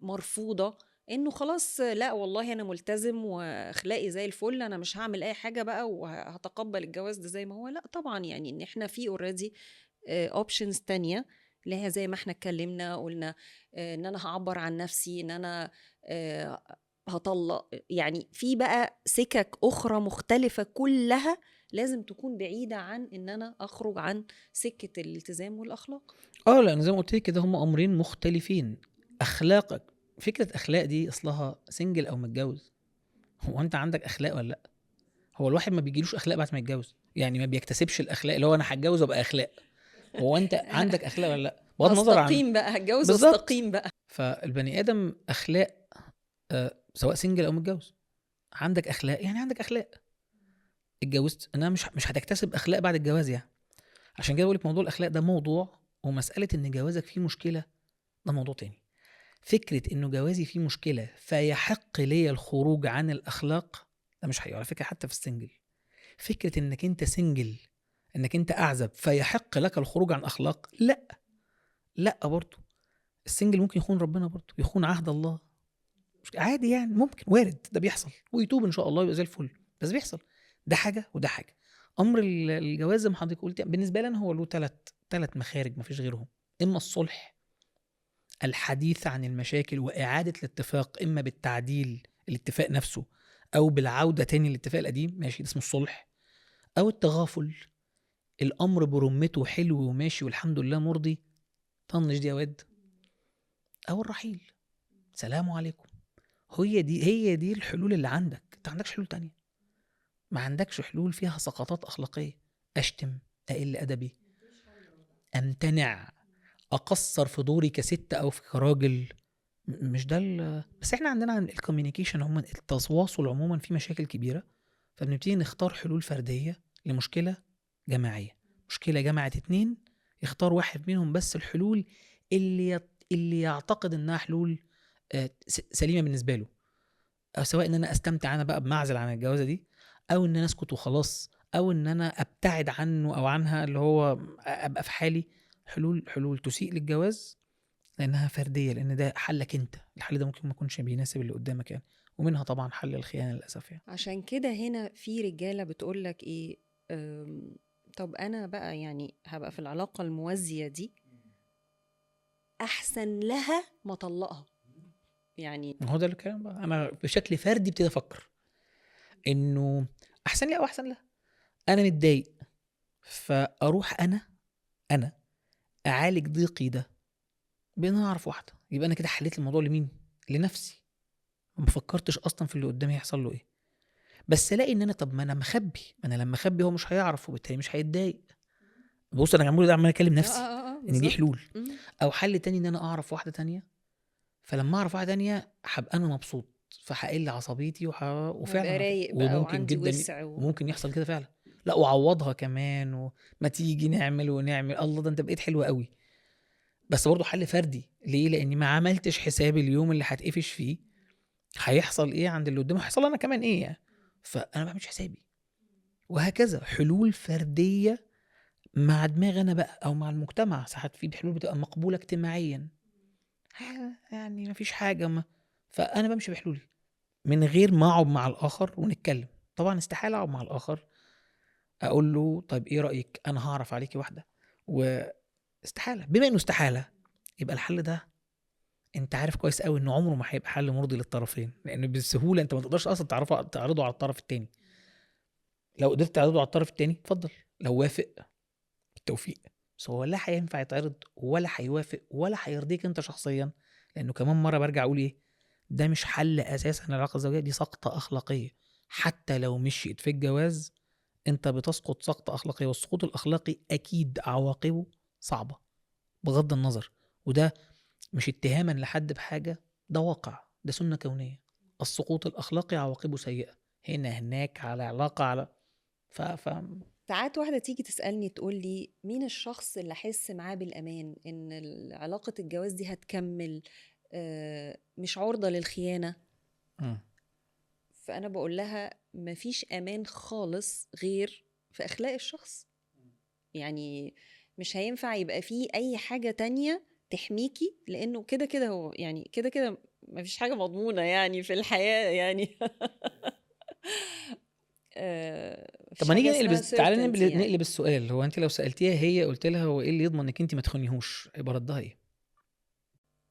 مرفوضة، إنه خلاص لا والله أنا ملتزم وأخلاقي زي الفل، أنا مش هعمل أي حاجة بقى وهتقبل الجواز ده زي ما هو. لا طبعا، يعني إن إحنا في already options تانية اللي هي زي ما إحنا اتكلمنا قلنا إن أنا هعبر عن نفسي، إن أنا هطلق، يعني في بقى سكك أخرى مختلفة كلها لازم تكون بعيدة عن إن أنا أخرج عن سكة الالتزام والأخلاق. لأن زي ما قلت لك كده هم أمرين مختلفين. أخلاقك، فكرة أخلاق دي أصلها single أو متجوز، هو أنت عندك أخلاق ولا لأ؟ هو الواحد ما بيجيلوش أخلاق بعد ما يتجوز، يعني ما بيكتسبش الأخلاق اللي هو أنا هتجوز وأبقى أخلاق. هو أنت عندك أخلاق ولا لأ؟ بغض النظر عن استقيم بقى، هتجوز واستقيم بقى. فالبني آدم أخلاق، سواء single او متجوز، عندك اخلاق، يعني عندك اخلاق. اتجوزت، انا مش هتكتسب اخلاق بعد الجواز يعني. عشان كده بقول لك موضوع الاخلاق ده موضوع، ومسالة ان جوازك فيه مشكلة ده موضوع تاني. فكرة انه جوازي فيه مشكلة فيحق لي الخروج عن الاخلاق، ده مش حقيقي على فكرة. حتى في ال single، فكرة انك انت single، انك انت اعزب فيحق لك الخروج عن اخلاق، لا لا، برضه ال single ممكن يخون ربنا، برضه يخون عهد الله عادي يعني، ممكن، وارد، ده بيحصل، ويتوب ان شاء الله يبقى زي الفل، بس بيحصل. ده حاجة وده حاجة. امر الجواز زي ما حضرتك قلت بالنسبة لي انا هو له ثلاث مخارج مفيش غيرهم. اما الصلح، الحديث عن المشاكل واعاده الاتفاق، اما بالتعديل الاتفاق نفسه او بالعودة تاني للاتفاق القديم، ماشي، ده اسمه الصلح. او التغافل، الامر برمته حلو وماشي والحمد لله مرضي، طنش دي يا واد. او الرحيل، سلام عليكم. هي دي الحلول اللي عندك. انت ما عندكش حلول تانية، ما عندكش حلول فيها سقطات اخلاقية. اشتم، اقل ادبي، امتنع، اقصر في دوري كست او في كراجل، مش ده. بس احنا عندنا ال communication عموما، التواصل عموما في مشاكل كبيرة، فبنبتدي نختار حلول فردية لمشكلة جماعية. مشكلة جمعت اتنين، يختار واحد منهم بس الحلول اللي يعتقد انها حلول سليمة بالنسبة له، أو سواء ان انا استمتع انا بقى بمعزل عن الجوازه دي، او ان انا اسكت وخلاص، او ان انا ابتعد عنه او عنها، اللي هو ابقى في حالي. حلول تسيء للجواز لانها فردية، لان ده حلك انت، الحل ده ممكن ما يكونش بيناسب اللي قدامك يعني. ومنها طبعا حل الخيانة للاسف يعني. عشان كده هنا في رجاله بتقول لك ايه، طب انا بقى يعني هبقى في العلاقة الموازيه دي احسن لها ما طلقها. يعني هو ده الكلام بقى. انا بشكل فردي ابتدي افكر انه احسن لي او احسن لها. انا متضايق، فاروح انا اعالج ضيقي ده بان انا اعرف واحدة، يبقى انا كده حليت الموضوع لمين؟ لنفسي. ما فكرتش اصلا في اللي قدامي هيحصل له ايه. بس الاقي ان انا طب ما انا مخبي، ما انا لما اخبي هو مش هيعرف وبالتالي مش هيتضايق. بص انا عمال ده عمال اكلم نفسي ان دي حلول. او حل تاني ان انا اعرف واحدة تانية، فلما اعرف واحدة تانية هبقى انا مبسوط، فهقل عصبيتي وفعلا رايق بقى وممكن جدا وممكن يحصل كده فعلا. لا وعوضها كمان، وما تيجي نعمل ونعمل، الله ده انت بقيت حلوة قوي. بس برضو حل فردي. ليه؟ لاني ما عملتش حساب اليوم اللي هتقفش فيه هيحصل ايه عند اللي قدامه، هيحصل انا كمان ايه يعني. فانا ما بعملش حسابي. وهكذا حلول فردية مع دماغ انا بقى او مع المجتمع. ساعات في حلول بتبقى مقبولة اجتماعيا، يعني ما فيش حاجة ما. فانا بمشي بحلولي من غير ما اقعد مع الاخر ونتكلم. طبعا استحالة اقعد مع الاخر اقول له طيب ايه رايك انا هعرف عليكي واحدة، واستحاله. بما انه استحالة يبقى الحل ده انت عارف كويس قوي انه عمره ما هيبقى حل مرضي للطرفين، لانه بالسهولة انت ما تقدرش اصلا تعرضه على الطرف الثاني. لو قدرت تعرضه على الطرف الثاني اتفضل، لو وافق بالتوفيق، بس هو لا هينفع يتعرض ولا هيوافق ولا هيرضيك انت شخصيا، لانه كمان مرة برجع اقول ايه، ده مش حل اساسا للعلاقة الزوجية، دي سقطه اخلاقية. حتى لو مشيت في الجواز انت بتسقط سقطه اخلاقية، والسقوط الاخلاقي اكيد عواقبه صعبة بغض النظر. وده مش اتهاما لحد بحاجة، ده واقع، ده سنة كونية. السقوط الاخلاقي عواقبه سيئه، هنا هناك، على علاقة، على ف ساعات واحدة تيجي تسألني تقول لي مين الشخص اللي أحس معاه بالأمان إن علاقة الجواز دي هتكمل، مش عرضة للخيانة. فأنا بقول لها مفيش أمان خالص غير في أخلاق الشخص. يعني مش هينفع يبقى فيه أي حاجة تانية تحميكي، لأنه كده كده هو يعني كده كده مفيش حاجة مضمونة يعني في الحياة يعني. طب ما نيجي نقلب، تعالى نقلب السؤال. هو انت لو سالتيها هي قلت لها هو ايه اللي يضمن انك انت ما تخونيهوش، يبقى ردها ايه؟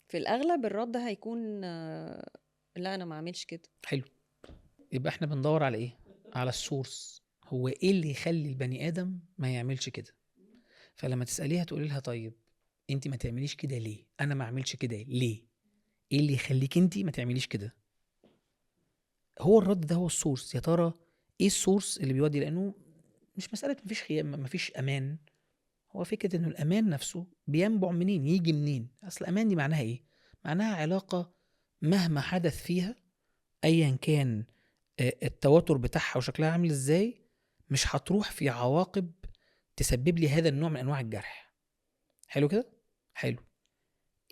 في الاغلب الرد هيكون لا انا ما اعملش كده. حلو، يبقى احنا بندور على ايه؟ على ال source، هو ايه اللي يخلي البني ادم ما يعملش كده. فلما تساليها تقولي لها طيب انت ما تعمليش كده ليه؟ انا ما اعملش كده ليه؟ ايه اللي يخليك انت ما تعمليش كده؟ هو الرد ده هو ال source. يا ترى ايه ال source اللي بيودي؟ لانه مش مسالة مفيش خيانة مفيش امان، هو فكرة انه الامان نفسه بينبع منين، يجي منين. اصل الامان دي معناها ايه؟ معناها علاقة مهما حدث فيها ايا كان التوتر بتاعها وشكلها عامل ازاي، مش هتروح في عواقب تسبب لي هذا النوع من انواع الجرح. حلو كده؟ حلو.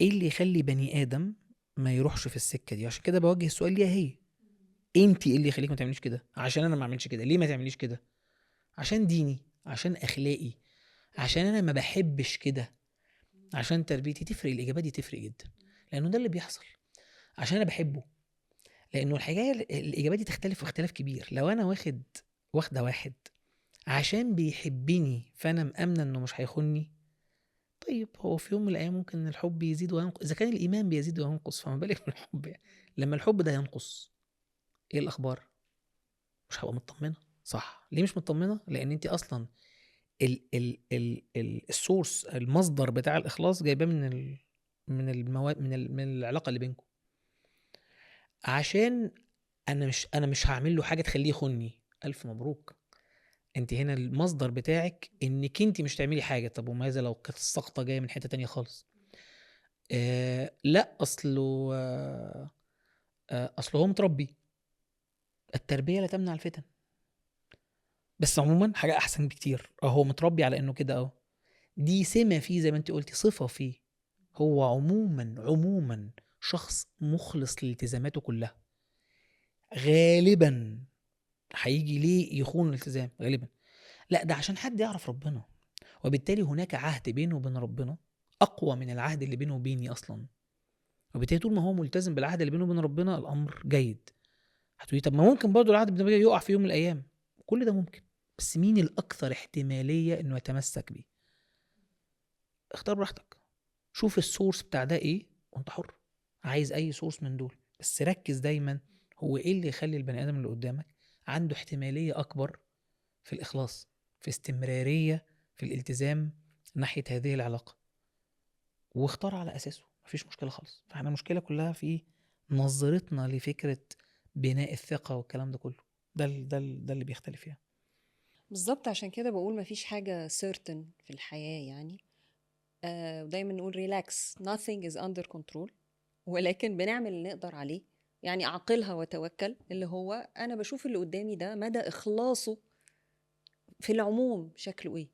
ايه اللي يخلي بني ادم ما يروحش في السكة دي؟ عشان كده بوجه السؤال ليها هي، انت ايه اللي يخليك ما تعمليش كده؟ عشان انا ما اعملش كده. ليه ما تعمليش كده؟ عشان ديني، عشان اخلاقي، عشان انا ما بحبش كده، عشان تربيتي. تفرق الاجابات دي، تفرق جدا، لانه ده اللي بيحصل. عشان انا بحبه. لانه الحكاية الاجابات دي تختلف واختلاف كبير. لو انا واخد واخده واحد عشان بيحبني فانا مأمنه انه مش هيخوني. طيب هو في يوم من الايام ممكن الحب يزيد وينقص، اذا كان الايمان بيزيد وينقص فما بالك بالحب يعني. لما الحب ده ينقص ايه الاخبار؟ مش هبقى مطمنه. صح. ليه مش مطمنه؟ لان انت اصلا ال ال ال ال ال source، المصدر بتاع الاخلاص جايباه من من المواد، من العلاقة اللي بينكم. عشان انا مش هعمل له حاجة تخليه يخوني. الف مبروك، انت هنا المصدر بتاعك انك انت مش تعملي حاجة. طب وماذا لو كانت السقطه جاية من حتة تانية خالص؟ لا اصله اصله هو متربي. التربية لا تمنع الفتن، بس عموما حاجة احسن بكتير. هو متربي على انه كده، دي سمه فيه زي ما انت قلتي، صفة فيه. هو عموما شخص مخلص لالتزاماته كلها. غالبا هيجي ليه يخون الالتزام غالبا؟ لا، ده عشان حد يعرف ربنا، وبالتالي هناك عهد بينه وبين ربنا اقوى من العهد اللي بينه وبيني اصلا، وبالتالي طول ما هو ملتزم بالعهد اللي بينه وبين ربنا الامر جيد. هتقولي طب ما ممكن برضه العهد بينه يقع في يوم من الايام، كل ده ممكن، بس مين الاكثر احتمالية انه يتمسك بيه؟ اختار براحتك، شوف ال source بتاع ده ايه وانت حر، عايز اي source من دول، بس ركز دايما هو ايه اللي يخلي البني ادم اللي قدامك عنده احتمالية أكبر في الإخلاص، في استمرارية في الالتزام ناحية هذه العلاقة، واختار على أساسه. مفيش مشكلة خالص. فاحنا المشكلة كلها في نظرتنا لفكرة بناء الثقة والكلام ده كله، ده اللي بيختلف فيها. بالظبط، عشان كده بقول مفيش حاجة certain في الحياة يعني. ودايما نقول relax، nothing is under control، ولكن بنعمل اللي نقدر عليه. يعني أعقلها وتوكل، اللي هو أنا بشوف اللي قدامي ده مدى إخلاصه في العموم شكله إيه،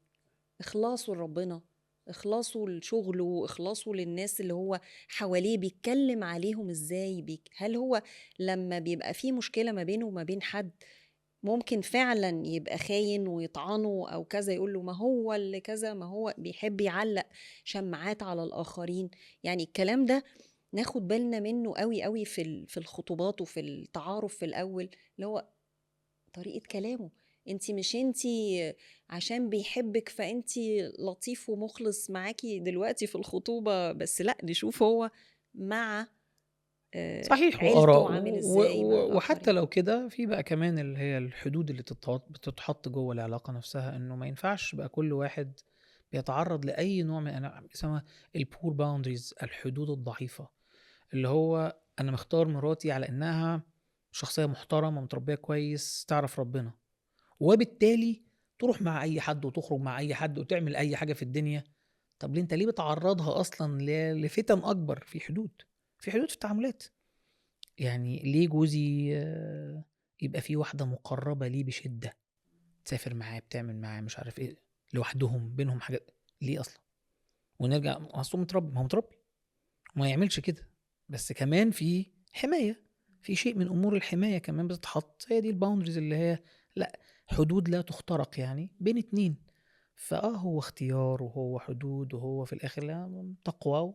إخلاصه لربنا، إخلاصه لشغلة، إخلاصه للناس اللي هو حواليه، بيتكلم عليهم إزاي، هل هو لما بيبقى فيه مشكلة ما بينه وما بين حد ممكن فعلا يبقى خاين ويطعنه أو كذا، يقول له ما هو اللي كذا، ما هو بيحب يعلق شماعات على الآخرين. يعني الكلام ده ناخد بالنا منه قوي قوي في الخطوبات وفي التعارف في الأول، اللي هو طريقة كلامه. انت مش انت عشان بيحبك فانت لطيف ومخلص معاكي دلوقتي في الخطوبة بس، لا، نشوف هو مع صحيح وآراء عامل ازاي. وحتى لو كده في بقى كمان اللي هي الحدود اللي بتتحط جوه العلاقة نفسها، انه ما ينفعش بقى كل واحد بيتعرض لأي نوع من أنواع اسمها ال poor boundaries، الحدود الضعيفة، اللي هو أنا مختار مراتي على إنها شخصية محترمة متربية كويس تعرف ربنا، وبالتالي تروح مع أي حد وتخرج مع أي حد وتعمل أي حاجة في الدنيا. طب ليه أنت ليه بتعرضها أصلا لفتن أكبر؟ في حدود، في حدود في التعاملات. يعني ليه جوزي يبقى في واحدة مقربة ليه بشدة، تسافر معاه، بتعمل معاه، مش عارف إيه، لوحدهم بينهم حاجة، ليه أصلا؟ ونرجع أصله متربي، ما هو متربي وما يعملش كده، بس كمان في حماية، في شيء من أمور الحماية كمان بتتحط. هي دي ال boundaries اللي هي لا حدود لا تخترق يعني بين اتنين. فآه هو اختيار وهو حدود وهو في الآخر لا تقوى،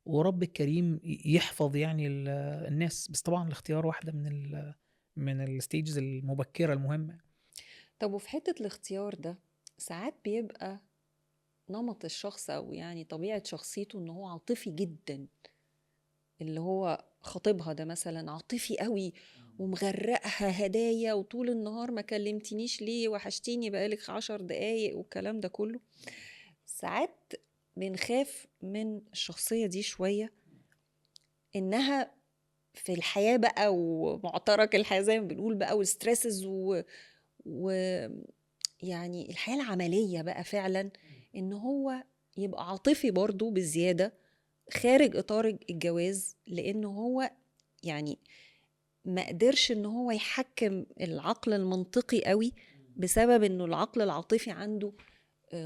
ورب الكريم يحفظ يعني الناس. بس طبعا الاختيار واحدة من ال stages المبكرة المهمة. طب وفي حتة الاختيار ده ساعات بيبقى نمط الشخص أو يعني طبيعة شخصيته إنه هو عاطفي جدا، اللي هو خطيبها ده مثلا عاطفي قوي ومغرقها هدايا وطول النهار ما كلمتنيش ليه، وحشتيني بقالك 10 دقايق والكلام ده كله. ساعات بنخاف من الشخصية دي شوية، إنها في الحياة بقى ومعترك الحياة زي ما بنقول بقى وال stresses و يعني الحياة العملية بقى فعلا، إن هو يبقى عاطفي برضو بزيادة خارج إطار الجواز، لأنه هو يعني ما قدرش إن هو يحكم العقل المنطقي قوي بسبب إنه العقل العاطفي عنده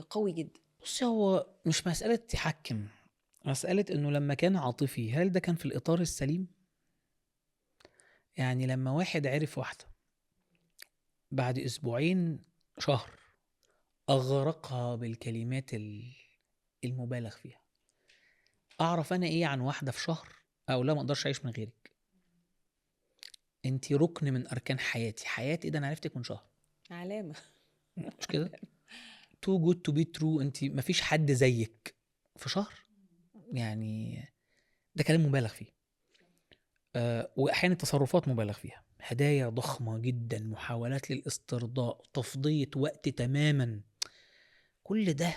قوي جدا. بص، هو مش مسألة تحكم، مسألة إنه لما كان عاطفي هل ده كان في الإطار السليم؟ يعني لما واحد عرف واحدة بعد أسبوعين شهر أغرقها بالكلمات المبالغ فيها، أعرف أنا إيه عن واحدة في شهر؟ أو لا، ما أقدرش أعيش من غيرك، أنت ركن من أركان حياتي. حياتي إيه ده؟ أنا عرفتك من شهر. علامة. مش كده؟ too good to be true، انت مفيش حد زيك في شهر، يعني ده كلام مبالغ فيه. واحيانا تصرفات مبالغ فيها، هدايا ضخمة جدا، محاولات للاسترضاء، تفضية وقت تماما، كل ده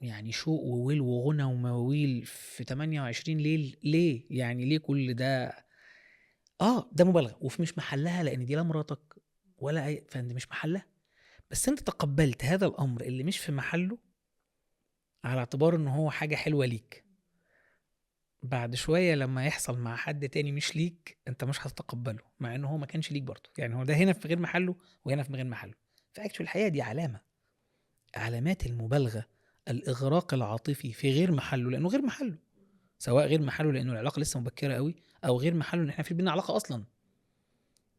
يعني شوق وويل وغنى ومواويل في 28 ليل. ليه يعني؟ ليه كل ده؟ ده مبالغه وفي مش محلها، لان دي لا مراتك ولا اي، فانت مش محلها. بس انت تقبلت هذا الامر اللي مش في محله على اعتبار ان هو حاجة حلوة ليك. بعد شوية لما يحصل مع حد تاني مش ليك، انت مش هتتقبله، مع انه هو ما كانش ليك برضه. يعني هو ده هنا في غير محله وهنا في غير محله. فاكشولي الحقيقة دي علامة، علامات المبالغة، الاغراق العاطفي في غير محله، لانه غير محله، سواء غير محله لانه العلاقة لسه مبكرة قوي، او غير محله ان احنا في بينا علاقة اصلا.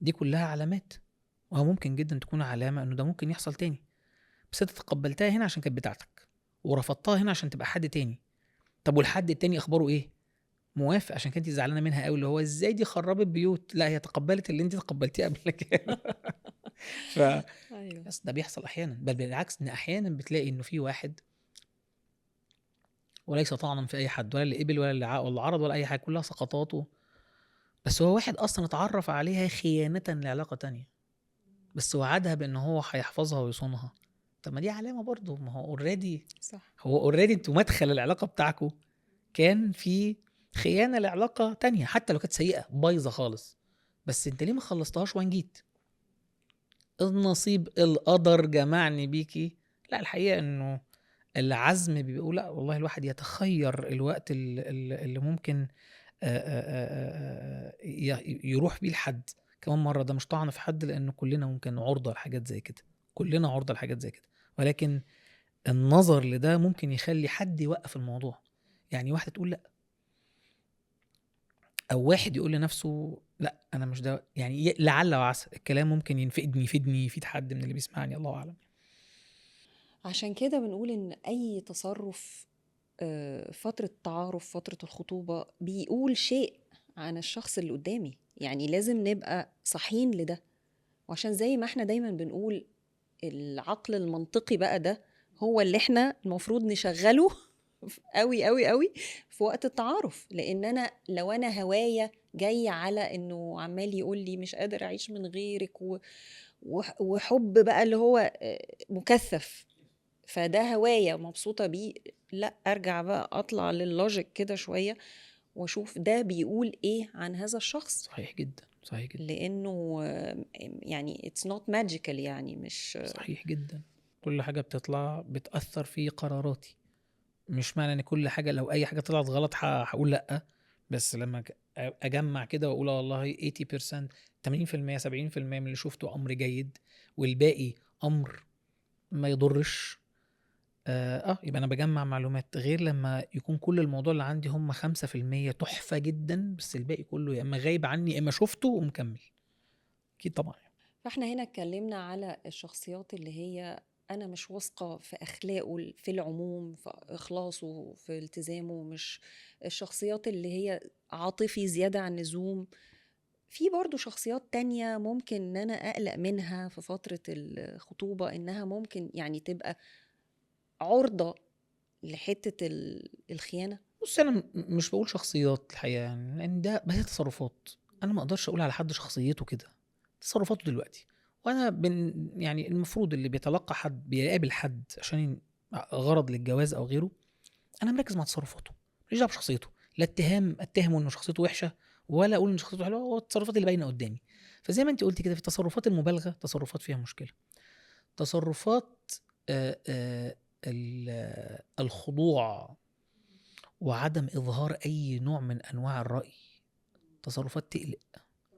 دي كلها علامات، وهو ممكن جدا تكون علامة انه ده ممكن يحصل تاني، بس انت تقبلتها هنا عشان كانت بتاعتك، ورفضتها هنا عشان تبقى حد تاني. طب والحد التاني اخباره ايه؟ موافق، عشان كنت زعلانة منها قوي، اللي هو ازاي دي خربت بيوت. لا، هي تقبلت اللي انت تقبلتيه قبل كده. ف ايوه، بس ده بيحصل احيانا. بل بالعكس، ان احيانا بتلاقي انه في واحد، وليس طعنا في اي حد، ولا اللي قبل ولا اللي عاق ولا عرض ولا اي حاجة، كلها سقطاته، بس هو واحد اصلا اتعرف عليها خيانة لعلاقة تانية، بس وعدها بان هو هيحفظها ويصونها. طب ما دي علامة برضه، ما هو already، صح، هو already انتوا مدخل العلاقة بتاعكم كان في خيانة لعلاقة تانية، حتى لو كانت سيئه بايظة خالص، بس انت ليه ما خلصتهاش وان جيت؟ النصيب، القدر جمعني بيكي. لا، الحقيقة انه العزم بيقول لا والله، الواحد يتخير الوقت اللي ممكن يروح بيه لحد. كمان مرة، ده مش طعن في حد، لأنه كلنا ممكن عرضة لحاجات زي كده، كلنا عرضة لحاجات زي كده، ولكن النظر لده ممكن يخلي حد يوقف الموضوع. يعني واحدة تقول لا، أو واحد يقول لنفسه لا أنا مش ده، يعني لعل وعسى الكلام ممكن ينفدني، يفيدني، يفيد حد من اللي بيسمعني، الله أعلم. عشان كده بنقول إن أي تصرف فترة التعارف، فترة الخطوبة، بيقول شيء عن الشخص اللي قدامي. يعني لازم نبقى صاحيين لده. وعشان زي ما احنا دايما بنقول العقل المنطقي بقى ده هو اللي احنا المفروض نشغله قوي قوي قوي في وقت التعارف. لان انا لو انا هواية جاية على انه عمال يقول لي مش قادر اعيش من غيرك وحب بقى اللي هو مكثف، فده هواية مبسوطة بيه، لا ارجع بقى اطلع لل logic كده شوية واشوف ده بيقول ايه عن هذا الشخص. صحيح جدا، صحيح جدا، لانه يعني it's not magical، يعني مش صحيح جدا. كل حاجة بتطلع بتأثر في قراراتي. مش معنى ان كل حاجة، لو اي حاجة طلعت غلط هقول لا، بس لما اجمع كده واقول والله 80%، 80%، 70% من اللي شفته امر جيد، والباقي امر ما يضرش، يبقى انا بجمع معلومات. غير لما يكون كل الموضوع اللي عندي هم 5% تحفة جدا، بس الباقي كله يا اما غايب عني يا اما شفته ومكمل. اكيد طبعا. فاحنا هنا اتكلمنا على الشخصيات اللي هي انا مش واثقة في اخلاقه في العموم، في اخلاصه، في التزامه، مش الشخصيات اللي هي عاطفي زيادة عن اللزوم. في برضو شخصيات تانية ممكن ان انا اقلق منها في فترة الخطوبة، انها ممكن يعني تبقى عرضة لحتة الخيانة. بص، أنا مش بقول شخصيات الحقيقة، يعني لأن ده بس تصرفات. أنا ما أقدرش أقول على حد شخصيته كده، تصرفاته دلوقتي. وأنا يعني المفروض اللي بيتلقى حد، بيقابل حد عشان غرض للجواز أو غيره، أنا مركز مع تصرفاته، ماليش دعوة بشخصيته. لا اتهمه إنه شخصيته وحشة، ولا أقول إن شخصيته حلوة، هو التصرفات اللي باينة قدامي. فزي ما أنت قلتي كده، في تصرفات المبالغة، تصرفات فيها مشكلة، تصرفات الخضوع وعدم إظهار أي نوع من أنواع الرأي، تصرفات تقلق،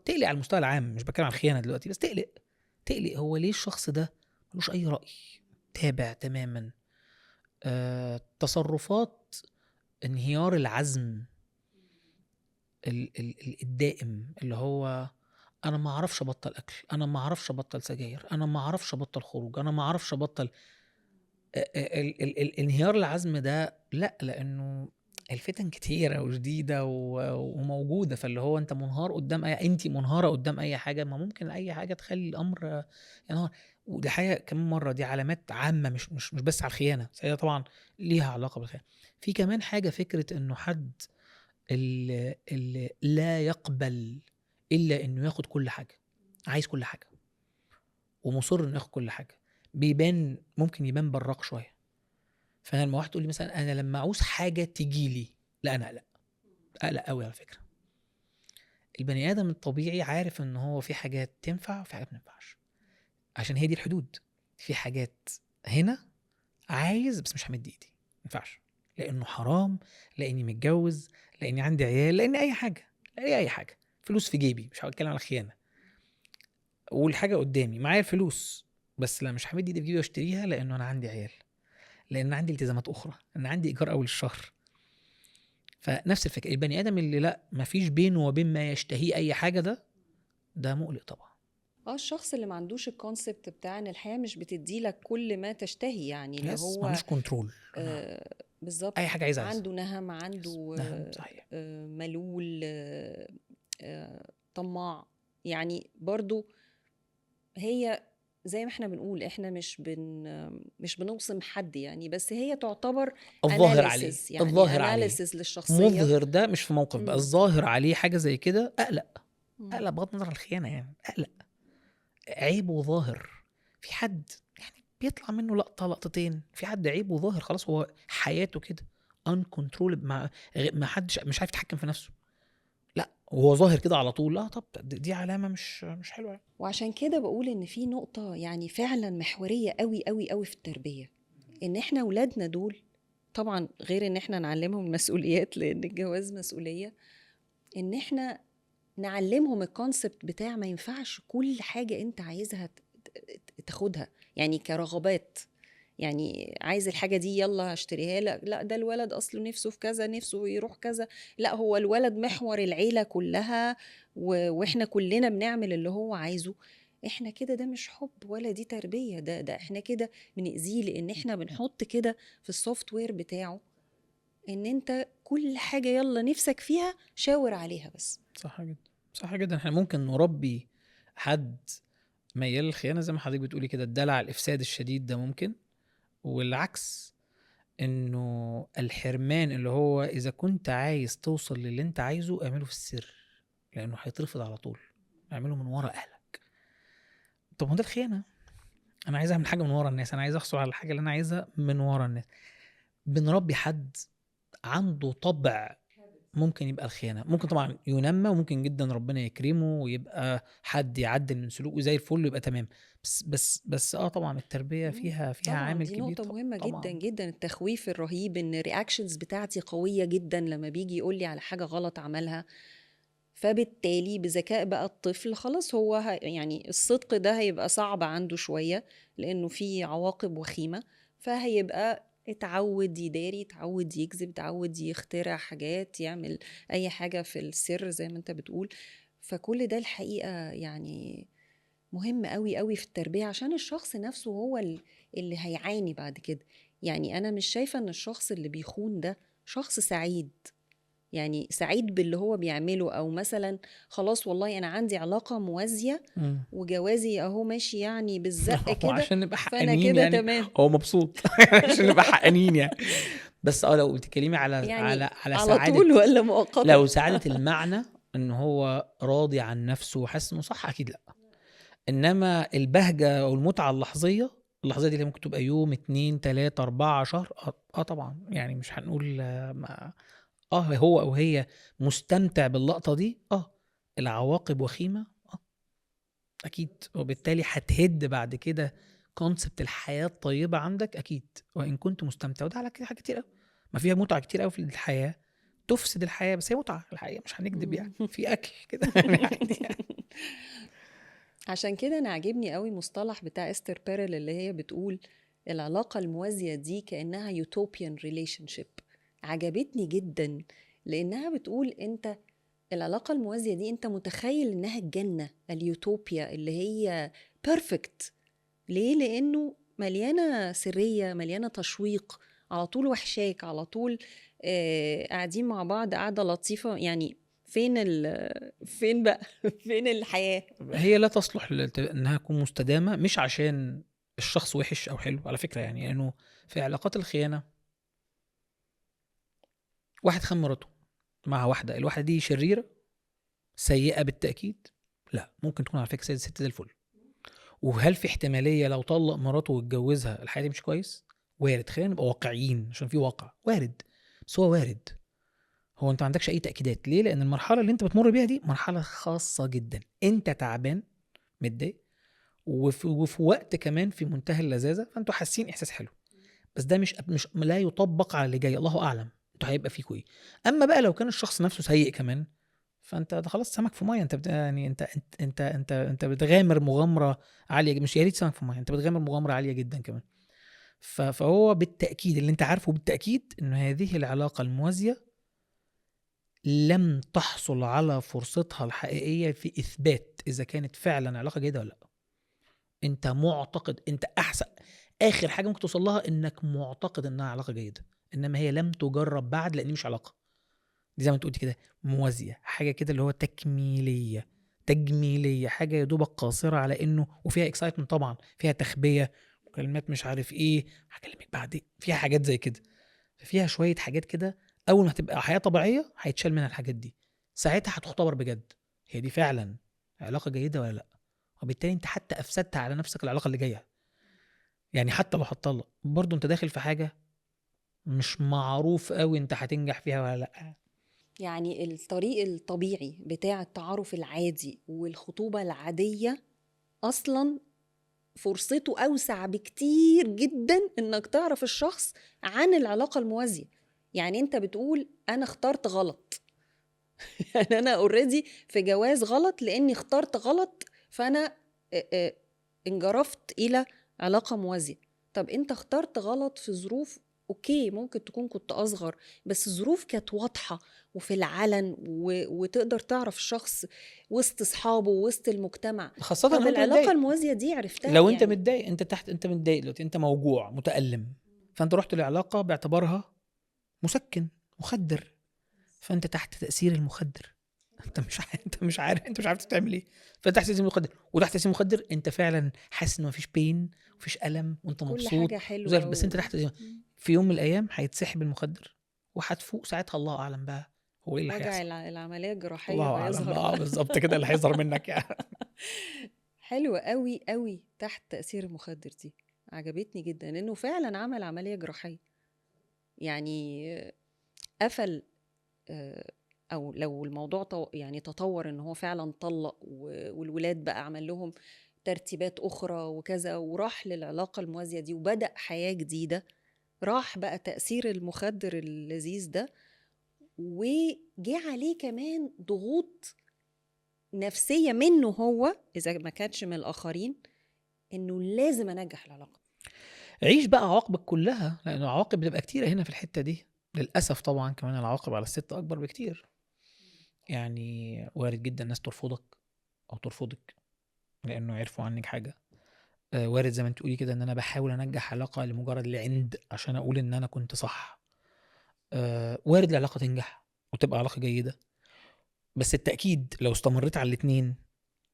تقلق على المستوى العام، مش بتكلم عن الخيانة دلوقتي، بس تقلق، تقلق. هو ليه الشخص ده ملوش أي رأي، تابع تماما. تصرفات انهيار العزم الدائم، اللي هو أنا ما أعرفش أبطل أكل، أنا ما أعرفش أبطل سجاير، أنا ما أعرفش أبطل خروج، أنا ما أعرفش أبطل. الانهيار العزم ده لا، لأنه الفتن كتيرة وشديده وموجودة، فاللي هو انت منهار قدام اي، انت منهاره قدام اي حاجة، ما ممكن اي حاجة تخلي الامر ينهار. ودي حاجة كمان مرة، دي علامات عامة مش بس على الخيانة، بس هي طبعا ليها علاقة بالخيانة. في كمان حاجة، فكرة انه حد اللي لا يقبل الا انه ياخد كل حاجة، عايز كل حاجة ومصر انه ياخد كل حاجة، بيبان، ممكن يبان براق شوية. فانا لما واحد تقول لي مثلا انا لما اعوز حاجة تجي لي، لا انا اقلق، اقلق قوي على فكرة. البني ادم الطبيعي عارف ان هو في حاجات تنفع وفي حاجات ما تنفعش، عشان هي دي الحدود. في حاجات هنا عايز بس مش همد ايدي، ما ينفعش، لانه حرام، لاني متجوز، لاني عندي عيال، لان اي حاجة، لأي اي حاجة، فلوس في جيبي، مش هتكلم على خيانة، والحاجة قدامي معايا الفلوس بس لا مش همد ايدي في جيبي واشتريها، لانه انا عندي عيال، لان عندي التزامات اخرى، ان عندي ايجار اول الشهر. فنفس الفكرة، البني ادم اللي لا مفيش بينه وبين ما يشتهيه اي حاجة، ده مقلق طبعا. الشخص اللي ما عندوش ال concept بتاع ان الحياة مش بتدي لك كل ما تشتهي، يعني اللي هو ما عندوش control. بالظبط، اي حاجة عايزها، عنده نهم، عنده نهم، صحيح. ملول، طماع. يعني برضو هي زي ما احنا بنقول، احنا مش بنوصم حد يعني، بس هي تعتبر الظاهر عليه، يعني الظاهر عليه للشخصية، مظهر ده مش في موقف بقى، الظاهر عليه حاجة زي كده، اقلق، اقلق بغض النظر عن الخيانة يعني، اقلق، عيبه ظاهر. في حد يعني بيطلع منه لقطة لقطتين، في حد عيبه ظاهر خلاص، هو حياته كده uncontrollable، ما حدش مش عارف يتحكم في نفسه، لا وهو ظاهر كده على طول، لا طب دي علامة مش حلوة يعني. وعشان كده بقول ان في نقطة يعني فعلا محورية قوي قوي قوي في التربية، ان احنا اولادنا دول طبعا غير ان احنا نعلمهم المسؤوليات لان الجواز مسؤولية، ان احنا نعلمهم ال concept بتاع ما ينفعش كل حاجة انت عايزها تاخدها، يعني كرغبات، يعني عايز الحاجة دي يلا هشتريها لك، لا ده الولد أصله نفسه في كذا، نفسه يروح كذا، لا هو الولد محور العيلة كلها وإحنا كلنا بنعمل اللي هو عايزه. إحنا كده ده مش حب ولا دي تربية، ده إحنا كده بنأذيه، لأن إحنا بنحط كده في ال software بتاعه إن أنت كل حاجة يلا نفسك فيها شاور عليها بس. صح جدا، صح جدا. إحنا ممكن نربي حد ميال للخيانة زي ما حضرتك بتقولي كده، الدلع، الإفساد الشديد ده ممكن، والعكس انه الحرمان اللي هو اذا كنت عايز توصل للي انت عايزه اعمله في السر، لانه هيترفض على طول، اعمله من ورا اهلك. طب هو ده الخيانة، انا عايز اعمل حاجة من ورا الناس، انا عايز احصل على الحاجة اللي انا عايزها من ورا الناس. بنربي حد عنده طبع ممكن يبقى الخيانة، ممكن طبعا ينمى، وممكن جدا ربنا يكرمه ويبقى حد يعدل من سلوكه زي الفل ويبقى تمام، بس بس بس طبعا التربية فيها عامل دي كبير. نقطة مهمة طبعًا جدا جدا، التخويف الرهيب، ان ال reactions بتاعتي قوية جدا لما بيجي يقول لي على حاجة غلط عملها، فبالتالي بذكاء بقى الطفل خلاص هو يعني الصدق ده هيبقى صعب عنده شوية لانه في عواقب وخيمة، فهيبقى اتعود يداري، اتعود يكذب، اتعود يخترع حاجات، يعمل اي حاجة في السر زي ما انت بتقول. فكل ده الحقيقة يعني مهم قوي قوي في التربية، عشان الشخص نفسه هو اللي هيعاني بعد كده. يعني انا مش شايفة ان الشخص اللي بيخون ده شخص سعيد، يعني سعيد باللي هو بيعمله، او مثلا خلاص والله انا عندي علاقة موازية وجوازي اهو ماشي يعني بالزق كده، عشان نبقى حقانيين يعني، تمام هو مبسوط عشان نبقى حقانيين يعني. بس لو بتتكلمي على يعني على على سعادة طول ولا مؤقتة، لو سعادة المعنى ان هو راضي عن نفسه وحاسس انه صح، اكيد لا. انما البهجة او المتعة اللحظيه، اللحظيه دي اللي ممكن تبقى يوم 2 3 4 شهر، طبعا يعني مش هنقول ما هو او هي مستمتع باللقطه دي، العواقب وخيمة اكيد، وبالتالي هتهد بعد كده concept الحياة الطيبة عندك اكيد، وان كنت مستمتع. وده على كده حاجات كتير قوي، ما فيها متعه كتير قوي في الحياة تفسد الحياة، بس هي متعه الحقيقة، مش هنكذب يعني، في اكل كده يعني. عشان كده انا عاجبني قوي مصطلح بتاع استر بيرل اللي هي بتقول العلاقة الموازيه دي كانها utopian relationship. عجبتني جدا لانها بتقول انت العلاقة الموازيه دي انت متخيل انها الجنة، اليوتوبيا اللي هي perfect. ليه؟ لانه مليانة سرية، مليانة تشويق، على طول وحشاك، على طول قاعدين مع بعض قاعدة لطيفة، يعني فين فين بقى فين الحياة؟ هي لا تصلح انها تكون مستدامة، مش عشان الشخص وحش او حلو على فكرة، يعني لانه في علاقات الخيانة واحد خان مراته مع واحدة، الواحدة دي شريرة سيئه بالتاكيد، لا ممكن تكون على فكرة ست زي الفل. وهل في احتمالية لو طلق مراته واتجوزها الحياة دي مش كويس؟ وارد. خلينا نبقى واقعيين عشان في واقع، وارد، بس هو وارد. هو انت ما عندكش اي تاكيدات. ليه؟ لان المرحلة اللي انت بتمر بيها دي مرحلة خاصة جدا، انت تعبان متضايق، وفي وقت كمان في منتهى اللذاذه، فانتوا حاسين احساس حلو، بس ده مش لا يطبق على اللي جاي، الله اعلم انتوا هيبقى فيكوا ايه. اما بقى لو كان الشخص نفسه سيء كمان، فانت ده خلاص سمك في مية، انت يعني انت انت انت انت بتغامر مغامرة عالية، مش يا ريت سمك في مية، انت بتغامر مغامرة عالية جدا كمان. فهو بالتاكيد اللي انت عارفه بالتاكيد انه هذه العلاقة الموازيه لم تحصل على فرصتها الحقيقية في اثبات اذا كانت فعلا علاقة جيدة ولا لا. انت معتقد، انت احسن اخر حاجة ممكن توصل لها انك معتقد انها علاقة جيدة، انما هي لم تجرب بعد، لان مش علاقة دي زي ما انت قلت كده موازية، حاجة كده اللي هو تكميليه تجميليه، حاجة يا دوبك قاصرة على انه، وفيها excitement طبعا، فيها تخبيه، مكالمات مش عارف ايه، هكلمك بعدين، فيها حاجات زي كده، فيها شوية حاجات كده. اول ما هتبقى حياة طبيعية هيتشال منها الحاجات دي، ساعتها هتختبر بجد هي دي فعلا علاقة جيدة ولا لا، وبالتالي انت حتى افسدت على نفسك العلاقة اللي جاية. يعني حتى لو هتطلق برضه انت داخل في حاجة مش معروف قوي انت هتنجح فيها ولا لا. يعني الطريق الطبيعي بتاع التعارف العادي والخطوبه العادية اصلا فرصته اوسع بكتير جدا انك تعرف الشخص عن العلاقة الموازيه. يعني انت بتقول انا اخترت غلط يعني انا already في جواز غلط لاني اخترت غلط، فانا انجرفت الى علاقة موازية. طب انت اخترت غلط في ظروف، okay ممكن تكون كنت اصغر، بس الظروف كانت واضحة وفي العلن وتقدر تعرف الشخص وسط اصحابه وسط المجتمع. خاصة طب العلاقة الموازيه دي عرفتها لو انت يعني متضايق، انت تحت، انت متضايق دلوقتي، انت موجوع متالم، فانت رحت لعلاقة باعتبارها مسكن مخدر، فانت تحت تاثير المخدر، انت مش عارف تعمل ايه، فانت تحت تاثير المخدر، وتحت تاثير المخدر انت فعلا حاسس ان مفيش بين، مفيش الم، وانت مبسوط، كل حاجة حلوة، بس انت تحت. في يوم من الايام هيتسحب المخدر وهتفوق ساعتها، الله اعلم بقى هو ايه اللي هيحصل، وجع العملية الجراحية الله اعلم بقى بالظبط كده اللي هيظهر منك يعني. حلوة قوي قوي تحت تاثير المخدر دي، عجبتني جدا، انه فعلا عمل عملية جراحية، يعني قفل، او لو الموضوع يعني تطور ان هو فعلا طلق والولاد بقى عمل لهم ترتيبات اخرى وكذا، وراح للعلاقة الموازيه دي وبدا حياة جديدة، راح بقى تاثير المخدر اللذيذ ده، وجه عليه كمان ضغوط نفسية منه هو اذا ما كانتش من الاخرين، انه لازم انجح العلاقة. عيش بقى عواقبك كلها، لانه العواقب بتبقى كتيرة هنا في الحتة دي للاسف. طبعا كمان العواقب على الست اكبر بكتير، يعني وارد جدا الناس ترفضك او ترفضك لانه عرفوا عنك حاجة، وارد زي ما انت تقولي كده ان انا بحاول انجح علاقة لمجرد العند عشان اقول ان انا كنت صح، وارد العلاقة تنجح وتبقى علاقة جيدة، بس التاكيد لو استمريت على الاثنين،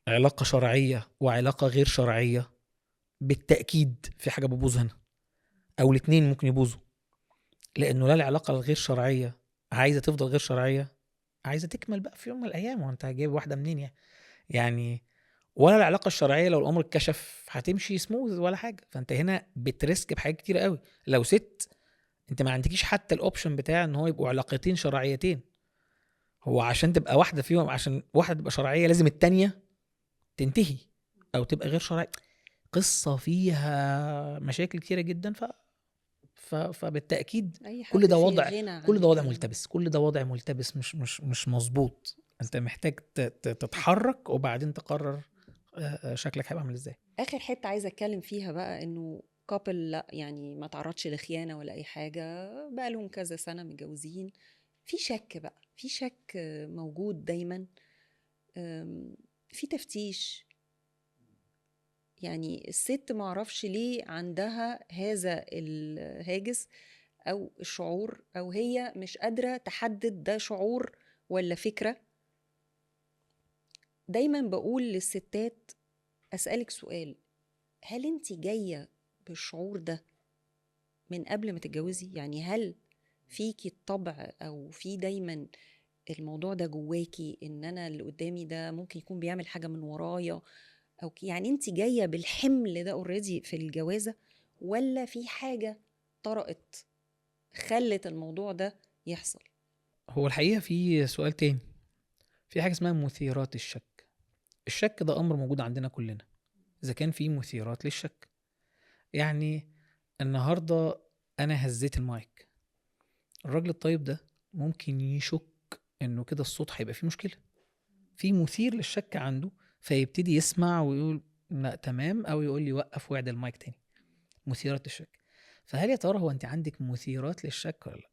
علاقة شرعية وعلاقة غير شرعية، بالتاكيد في حاجة بتبوظ هنا، او الاثنين ممكن يبوظوا، لانه لا العلاقة الغير شرعية عايزه تفضل غير شرعية، عايزه تكمل بقى في يوم من الايام، وانت جايب واحدة منين يعني، ولا العلاقة الشرعية لو الامر اتكشف هتمشي سموث ولا حاجة. فانت هنا بت risk بحاجات كتير قوي. لو ست انت ما عندكيش حتى ال option بتاع ان هو يبقوا علاقتين شرعيتين، هو عشان تبقى واحدة فيهم، عشان واحدة تبقى شرعية لازم التانية تنتهي او تبقى غير شرعية. قصة فيها مشاكل كتيرة جدا. فبالتاكيد كل ده وضع، كل ده وضع ملتبس، كل ده وضع ملتبس، مش مش مش مظبوط. انت محتاج تتحرك وبعدين تقرر شكلك هيبقى عامل ازاي. اخر حتة عايزه اتكلم فيها بقى، انه couple لا يعني ما تعرضش لخيانه ولا اي حاجة، بقى لهم كذا سنة متجوزين، في شك بقى، في شك موجود دايما، في تفتيش. يعني الست معرفش ليه عندها هذا الهاجس، او الشعور، او هي مش قادرة تحدد ده شعور ولا فكرة. دايما بقول للستات اسالك سؤال، هل انت جاية بالشعور ده من قبل ما تتجوزي؟ يعني هل فيكي الطبع او في دايما الموضوع ده جواكي ان انا اللي قدامي ده ممكن يكون بيعمل حاجة من ورايا، او يعني انت جاية بالحمل ده already في الجوازه، ولا في حاجة طرأت خلت الموضوع ده يحصل؟ هو الحقيقة في سؤال تاني، في حاجة اسمها مثيرات الشك. الشك ده امر موجود عندنا كلنا، اذا كان في مثيرات للشك. يعني النهارده انا هزيت المايك، الراجل الطيب ده ممكن يشك انه كده الصوت هيبقى فيه مشكلة، في مثير للشك عنده، فيبتدي يسمع ويقول لا تمام، او يقول لي وقف واعد المايك تاني. مثيرات للشك. فهل يا ترى هو انت عندك مثيرات للشك ولا لا؟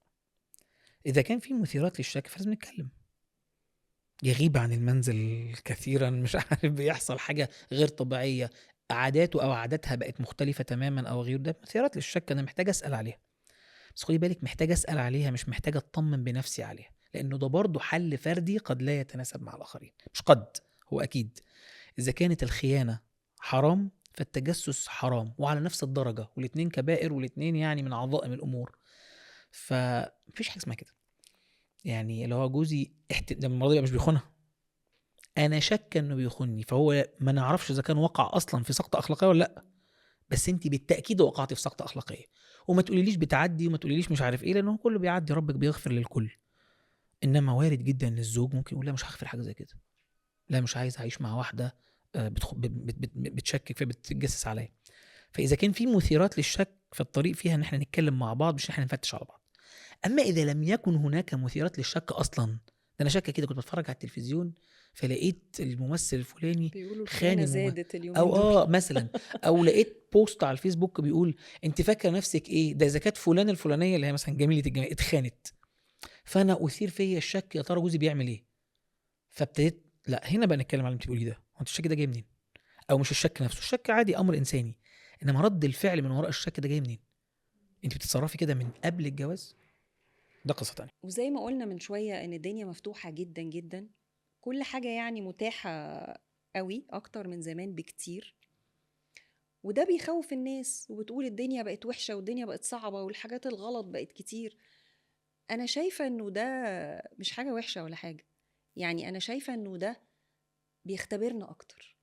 اذا كان في مثيرات للشك فلازم نتكلم. يغيب عن المنزل كثيرا، مش عارف بيحصل حاجة غير طبيعية، عاداته او عاداتها بقت مختلفة تماما او غيره، ده مثيرات للشك، انا محتاج اسال عليها. بس خدي بالك، محتاج اسال عليها مش محتاج اطمن بنفسي عليها، لانه ده برضه حل فردي قد لا يتناسب مع الاخرين. مش قد، هو اكيد. اذا كانت الخيانة حرام فالتجسس حرام، وعلى نفس الدرجة، والاثنين كبائر، والاثنين يعني من عظائم الامور. فمفيش حاجة اسمها كده. يعني اللي هو جوزي ده المرة دي مش بيخونها، انا شاكه انه بيخوني، فهو ما نعرفش اذا كان وقع اصلا في سقطه اخلاقية ولا لا، بس انت بالتاكيد وقعتي في سقطه اخلاقية. وما تقوليليش بتعدي، وما تقوليليش مش عارف ايه، لانه كله بيعدي، ربك بيغفر للكل. انما وارد جدا ان الزوج ممكن يقول لا مش هغفر حاجة زي كده، لا مش عايز اعيش مع واحدة بتشكك فيا، بتتجسس عليا. فاذا كان في مثيرات للشك فالطريق فيها ان احنا نتكلم مع بعض، مش احنا نفتش على بعض. اما اذا لم يكن هناك مثيرات للشك اصلا، ده انا شاكه كده، كنت بتفرج على التلفزيون فلقيت الممثل الفلاني بيقولوا الخيانة زادت اليومين او دول مثلا، او لقيت post على الفيسبوك بيقول انت فاكره نفسك ايه، ده اذا كانت فلان الفلانية اللي هي مثلا جميلة الجمال اتخانت، فانا اثير فيا الشك، يا ترى جوزي بيعمل ايه؟ فابتديت لا هنا بقى نتكلم على اللي انت بتقوليه ده، هو انت الشك ده جاي منين؟ او مش الشك نفسه، الشك عادي امر انساني، انما رد الفعل من وراء الشك ده جاي منين؟ انت بتتصرفي كده من قبل الجواز؟ ده قصة تانية. وزي ما قلنا من شوية ان الدنيا مفتوحة جدا جدا، كل حاجة يعني متاحة قوي اكتر من زمان بكتير، وده بيخوف الناس وبتقول الدنيا بقت وحشة والدنيا بقت صعبة والحاجات الغلط بقت كتير. انا شايفه انه ده مش حاجة وحشة ولا حاجة، يعني انا شايفه انه ده بيختبرنا اكتر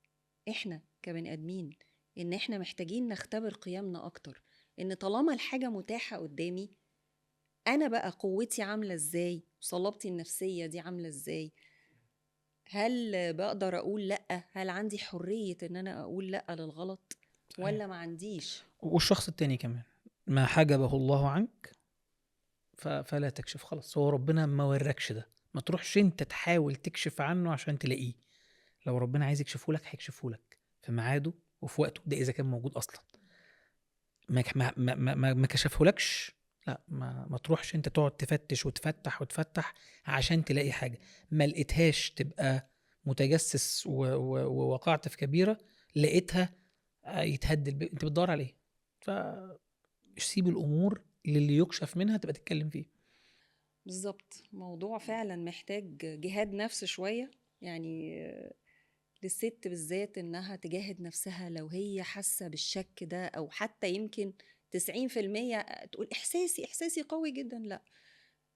احنا كبني ادمين، ان احنا محتاجين نختبر قيمنا اكتر، ان طالما الحاجة متاحة قدامي انا بقى قوتي عامله ازاي، وصلابتي النفسية دي عامله ازاي، هل بقدر اقول لا، هل عندي حرية ان انا اقول لا للغلط ولا ما عنديش. والشخص التاني كمان ما حجبه الله عنك فلا تكشف، خلاص هو ربنا ما وراكش ده، ما تروحش انت تحاول تكشف عنه عشان تلاقيه. لو ربنا عايز يكشفه لك هيكشفه لك في ميعاده وفي وقته، ده اذا كان موجود اصلا. ما ما ما ما كشفه لكش، لا ما تروحش انت تقعد تفتش وتفتح وتفتح عشان تلاقي حاجة ما لقيتهاش، تبقى متجسس ووقعت في كبيرة، لقيتها يتهدل انت بتدور على ايه؟ فسيب الامور للي يكشف منها تبقى تتكلم فيه. بالظبط، موضوع فعلا محتاج جهاد نفس شوية، يعني للست بالذات انها تجاهد نفسها لو هي حاسه بالشك ده، او حتى يمكن 90% تقول احساسي قوي جدا. لا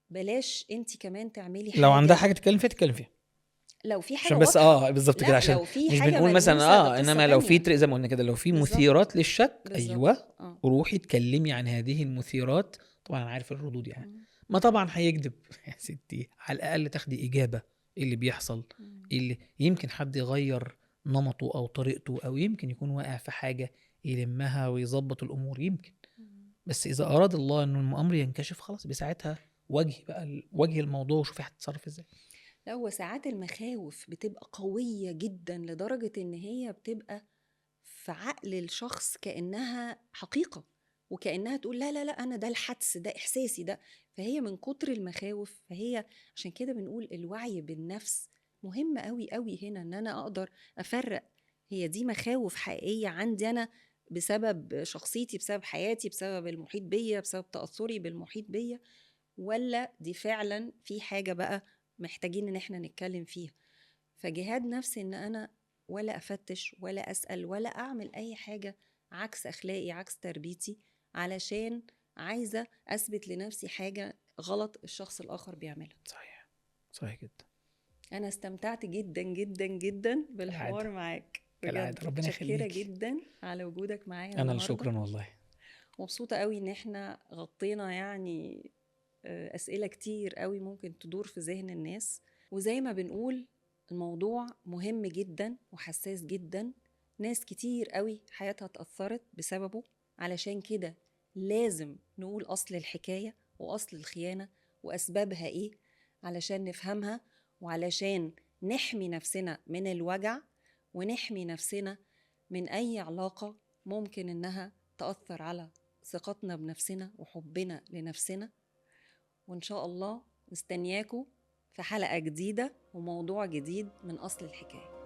بلاش انت كمان تعملي حاجة، لو عندها حاجة تتكلم فيها تتكلم فيها، لو في حاجة عشان بس بالظبط كده، عشان مش بنقول مثلا انما لو في زي ما قلنا كده لو في مثيرات للشك بالزبط. ايوه روحي اتكلمي عن هذه المثيرات. طبعا انا عارف الردود يعني ما طبعا هيكذب يا ستي، على الاقل تاخدي اجابه ايه اللي بيحصل، ايه اللي يمكن حد يغير نمطه او طريقته، او يمكن يكون واقع في حاجة يلمها ويظبط الامور يمكن. بس اذا اراد الله انه الامر ينكشف خلاص بساعتها واجهي بقى، واجهي الموضوع وشوفي هتتصرف ازاي. لا هو ساعات المخاوف بتبقى قوية جدا لدرجة ان هي بتبقى في عقل الشخص كأنها حقيقة، وكأنها تقول لا لا لا أنا ده الحدس، ده إحساسي ده. فهي من كتر المخاوف، فهي عشان كده بنقول الوعي بالنفس مهم قوي قوي هنا، ان انا اقدر افرق هي دي مخاوف حقيقية عندي انا بسبب شخصيتي، بسبب حياتي، بسبب المحيط بيا، بسبب تأثري بالمحيط بيا، ولا دي فعلا في حاجة بقى محتاجين ان احنا نتكلم فيها. فجهاد نفسي ان انا ولا افتش ولا اسأل ولا اعمل اي حاجة عكس اخلاقي عكس تربيتي، علشان عايزة اثبت لنفسي حاجة غلط الشخص الاخر بيعملها. صحيح، صحيح جدا. انا استمتعت جدا جدا جدا بالحوار معاك بجد، ربنا يخليك. متشكرة جدا على وجودك معايا انا. شكرا والله، مبسوطة قوي ان احنا غطينا يعني اسئلة كتير قوي ممكن تدور في ذهن الناس. وزي ما بنقول الموضوع مهم جدا وحساس جدا، ناس كتير قوي حياتها اتأثرت بسببه، علشان كده لازم نقول أصل الحكاية وأصل الخيانة وأسبابها إيه، علشان نفهمها وعلشان نحمي نفسنا من الوجع، ونحمي نفسنا من أي علاقة ممكن إنها تأثر على ثقتنا بنفسنا وحبنا لنفسنا. وإن شاء الله مستنياكم في حلقة جديدة وموضوع جديد من أصل الحكاية.